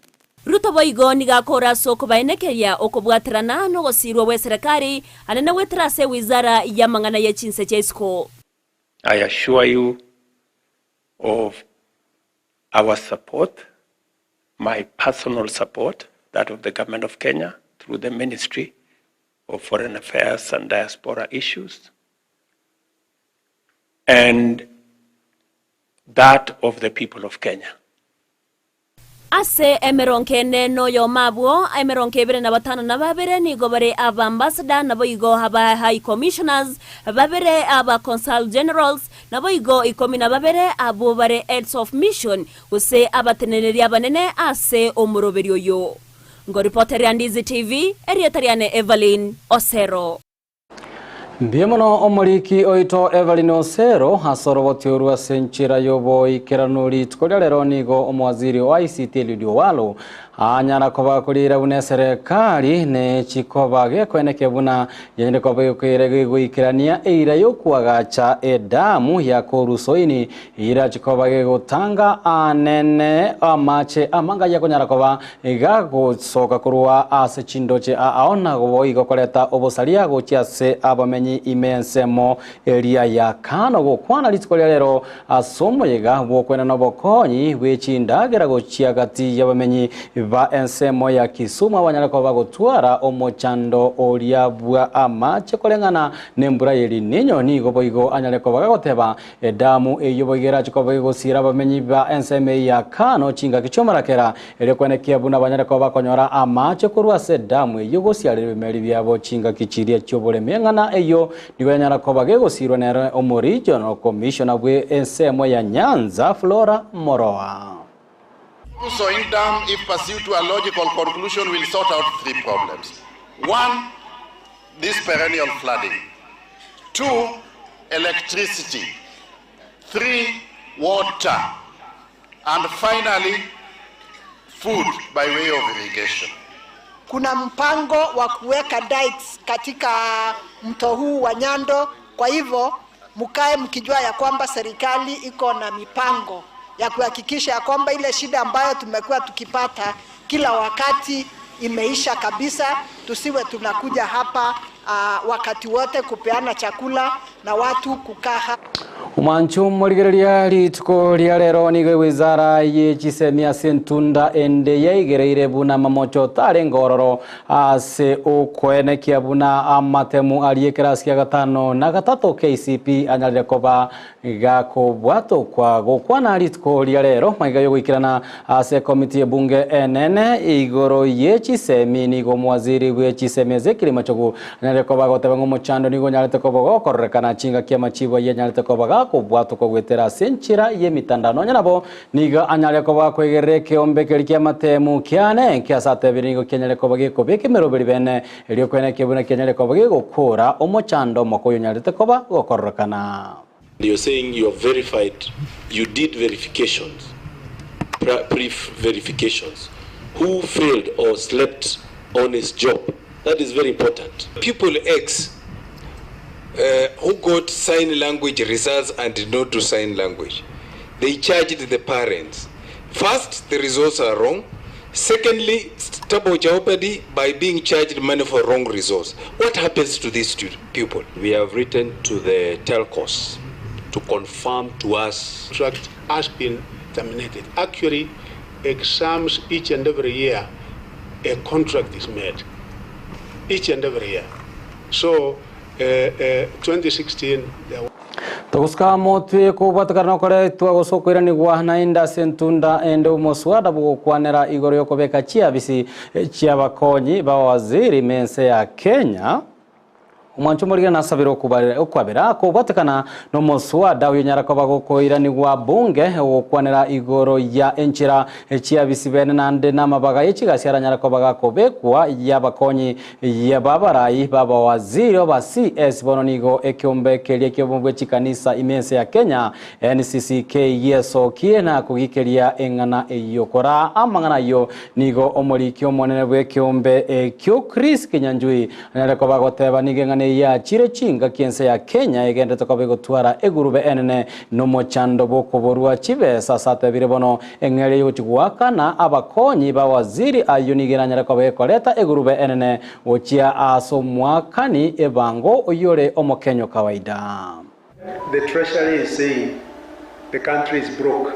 Ruto boigo nigo akore ase okobaenekeria okobwaterana nogosiirwa gw'eserekari anene goetera ase ewizara y'amang'ana ye chinse chia isiko. I assure you of our support, my personal support, that of the Government of Kenya through the Ministry of Foreign Affairs and Diaspora Issues, and that of the people of Kenya. Ase emerongo ene noyomo abwo, emerongo ebere na batano na babere nigo bare abambassador, naboigo aba high commissioners, babere aba consul generals, naboigo ikomi na babere abwo bare heads of mission, gose abateneneri abanene ase omoroberio oyo. Ngoripoteria Ndizi TV, erieta riane Evelyn Osero. Mbuya mono omoriki oito Evelyn Osero ase oroboti orwo ase enchera y'oboikeranu rituko ria rero nigo omowaziri o ICT Eliud Owalo anyara koba korira buna eserekari ne chikoba gekoeneke buna yanyare koba gekoira gegoikerania eira y'okoagacha edamu ya Korusoini eira chikoba gegotanga anene amache amanga yakonyara koba gagosoka korwa ase chindoche ao na boigo koreta obosaria gochia ase abamenyi ime ensemo eria ya kano gokwana rituko ria rero ase omoyega bwokwena na obokonyi bwe chindagera gochia gati y'abamenyi ba ensemo ya Kisumu abanyara koba bagotwara omochando oria bwa amache koreng'ana na embura ya El Nino nigo boigo anyare koba gagoteba edamu eyio boigo erache koba egosira abamenyi ba ensemo eye ya kano chingaki chiomorakera erio kwenekia buna banyare koba bakonyora amache korwa ase edamu eyio gosiarera ebimeri biabo chingaki chiria chioboremi eng'ana eyio nigo yanyara koba gegosirwa nere omoregional commissioner bwe ensemo ya Nyanza Flora Moroa. Soin Dam, if pursued to a logical conclusion, will sort out three problems. One, this perennial flooding. Two, electricity. Three, water. And finally, food by way of irrigation. Kuna mpango wa kuweka dikes katika mto huu wa Nyando. Kwa hivyo mkae mkijua ya kwamba serikali iko na mipango ya kuhakikisha ya kwamba ile shida ambayo tumekuwa tukipata kila wakati imeisha kabisa. Tusiwe tunakuja hapa wakati wote kupeana chakula na watu kukaa hapa. Omwancho morigereria rituko ria rero nigo ewizara ye chisemi ase entunda ende yaigereire buna mamocho tare ngororo ase okoenekia buna amatemu arie ekerasi kia gatano na gatato KCP anyarire koba gakobwatokwa gokwana rituko ria rero maiga yogoikerana ase ekomiti ebunge enene igoro ye chisemi nigo omowaziri bwe chisemi ase ekirima chogo anyarire koba goteba ng'a omochando nigo onyarete koba gokorerekana chingaki amachibo ayio anyarete koba gakobwatokwa goetera ase enchera ya emitandao nonya nabo nigo anyare koba gakoigerera ekeombe keria kia amatemu kiane enke ase atebire nigo kianyare koba gekobeka emeroberi bene erio kweneki buna kianyare koba gegokora omochando omoko oyo onyarete koba gokorerekana. You're saying you have verified, you did verifications, pre-verifications. Who failed or slept on his job? That is very important. Pupil X, who got sign language results and did not do sign language, they charged the parents. First, the results are wrong. Secondly, double jeopardy by being charged money for wrong resource. What happens to these people? We have written to the telcos to confirm to us. Contract has been terminated. Actually, exams each and every year, a contract is made. Each and every year. So, 2016, there Togosuka motwe kobwatekana nokoretwa gose okoiranigwa naende ase entunda ende omoswada bogokwanera igoro yokobeka chiabisi chiabakonyi ba waziri mense ya Kenya. Omwancho morigana nasabire okwabera kobwatekana nomoswada oyo nyara koba gokoiranigwa bunge ogokwanera igoro ya enchera chiabisi bene nande namabaga yechigasi aranyara koba gakobekwa yabakonyi yababarai baba waziri oba CS bono nigo ekiombe keria kiobombe chikanisa imense ya Kenya NCCK yesokie na kugikeria eng'ana eyokora amang'ana ayo nigo omoriki omonene bw'ekiombe ekio Chris Kinyanjui anyare koba goteba nigo eng'ana ya chire chinga kiense ya Kenya egendete koba egotwara egurube enene nomochando bokoborwa chibesa satebire bono eng'eria yogochigwakana abakonyi ba waziri ayo nigo eranyare koba ekoreta egurube enene gochia ase omwakani ebango oyore omokenyo kawaida. The Treasury is saying the country is broke.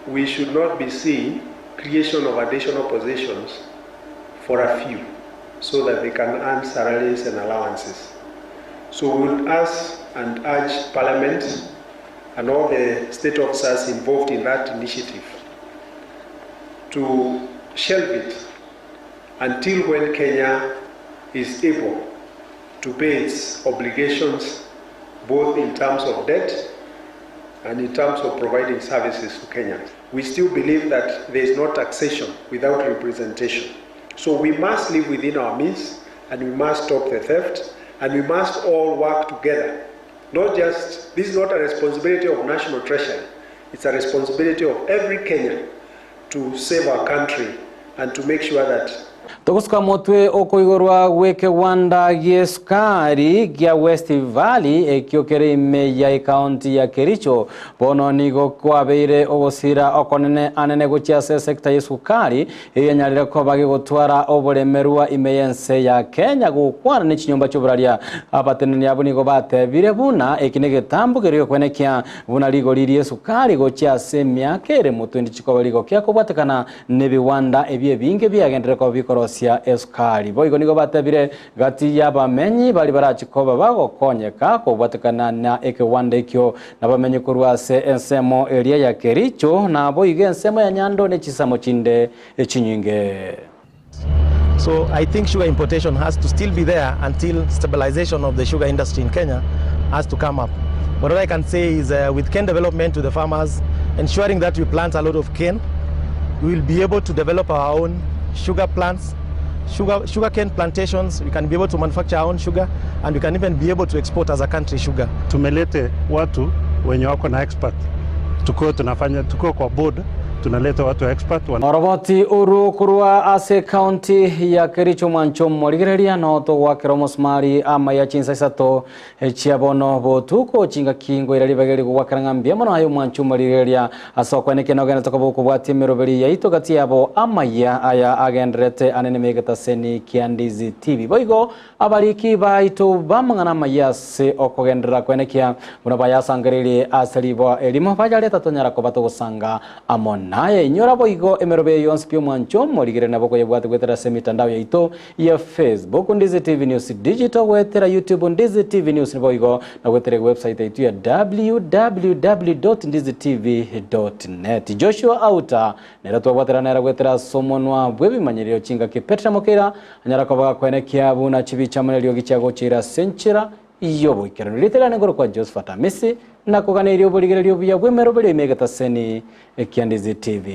We should not be seeing creation of additional positions for a few so that they can earn salaries and allowances. So we would ask and urge Parliament and all the state officers involved in that initiative to shelve it until when Kenya is able to pay its obligations both in terms of debt and in terms of providing services to Kenyans. We still believe that there is no taxation without representation. So we must live within our means and we must stop the theft and we must all work together. Not just, this is not a responsibility of National Treasury, it's a responsibility of every Kenyan to save our country and to make sure that Togosuka motwe okoigorwa gw'ekewanda gi'esukari gia West Valley ekio kere ime ya ekaunti ya Kericho bono nigo kwabeire ogosira okonene anene gochia ase esekta y'esukari eyanyarire koba gegotwara oboremerwa ime y'ense ya Kenya gokwana ne chinyomba chi'oboraria abateneni abo nigo batebire buna eki ne egetambo keria gekwenekia buna rigori ri'esukari gochia ase emiaka ere motwe ndi chikoba rigokia kobwatekana n'ebiwanda ebi ebinge biagendere koba bikorosia esukari boigo nigo batebire gati y'abamenyi bari barachikoba bagokonyeka kobwatekana na ekewanda ekio nabamenyi korwa ase ensemo eria ya Kericho na boigo ensemo ya Nyando ne chisamo chinde echinyinge. So I think sugar importation has to still be there until stabilization of the sugar industry in Kenya has to come up. But what I can say is with cane development to the farmers, ensuring that we plant a lot of cane, we will be able to develop our own sugar plants, sugar cane plantations. We can be able to manufacture our own sugar, and we can even be able to export as a country sugar. Tumelete watu wenye wako na expert, tukuwe tunafanya tukuwe kwa board, tunaleta watu expert wana Oroboti uru kurwa ase county ya Kericho mwancho morigereria no togwakera omosumari amaya chinsa isato chiabono botuko chinga kingo ira ribageri gwakera ng'ambia mono ayo mwancho morigereria ase okweneke nogenda tokobokobwatia emeroberi yaito gati yabo amaya aya agenderete anene megetaseni kia Ndizi TV boigo abariki baito bamang'ana amaya ase okogenderera kwenekia buna bayasangererie ase riboa erimo bajareta tonyara koba togosanga amo naye inyora boigo emerobe yonsi pio mwancho morigere nabo koyebwate gwetera ase emitandao yaito ya Facebook Ndizi TV News Digital gwetera YouTube Ndizi TV News boigo na gwetera website yaitu ya www.ndizitv.net. Joshua Auta nera twabwatera nera gwetera somonwa bw'ebimanyiriro chinga ki Petra Mokera anyara kobaga kwenekia buna chibicha munelio gichago chira senchera iyo boikerano riterane ngoro kwa Josephat Amisi nakuganĩirie oborigererio buya bw'emeroberi emegetaseni kia Ndizi TV.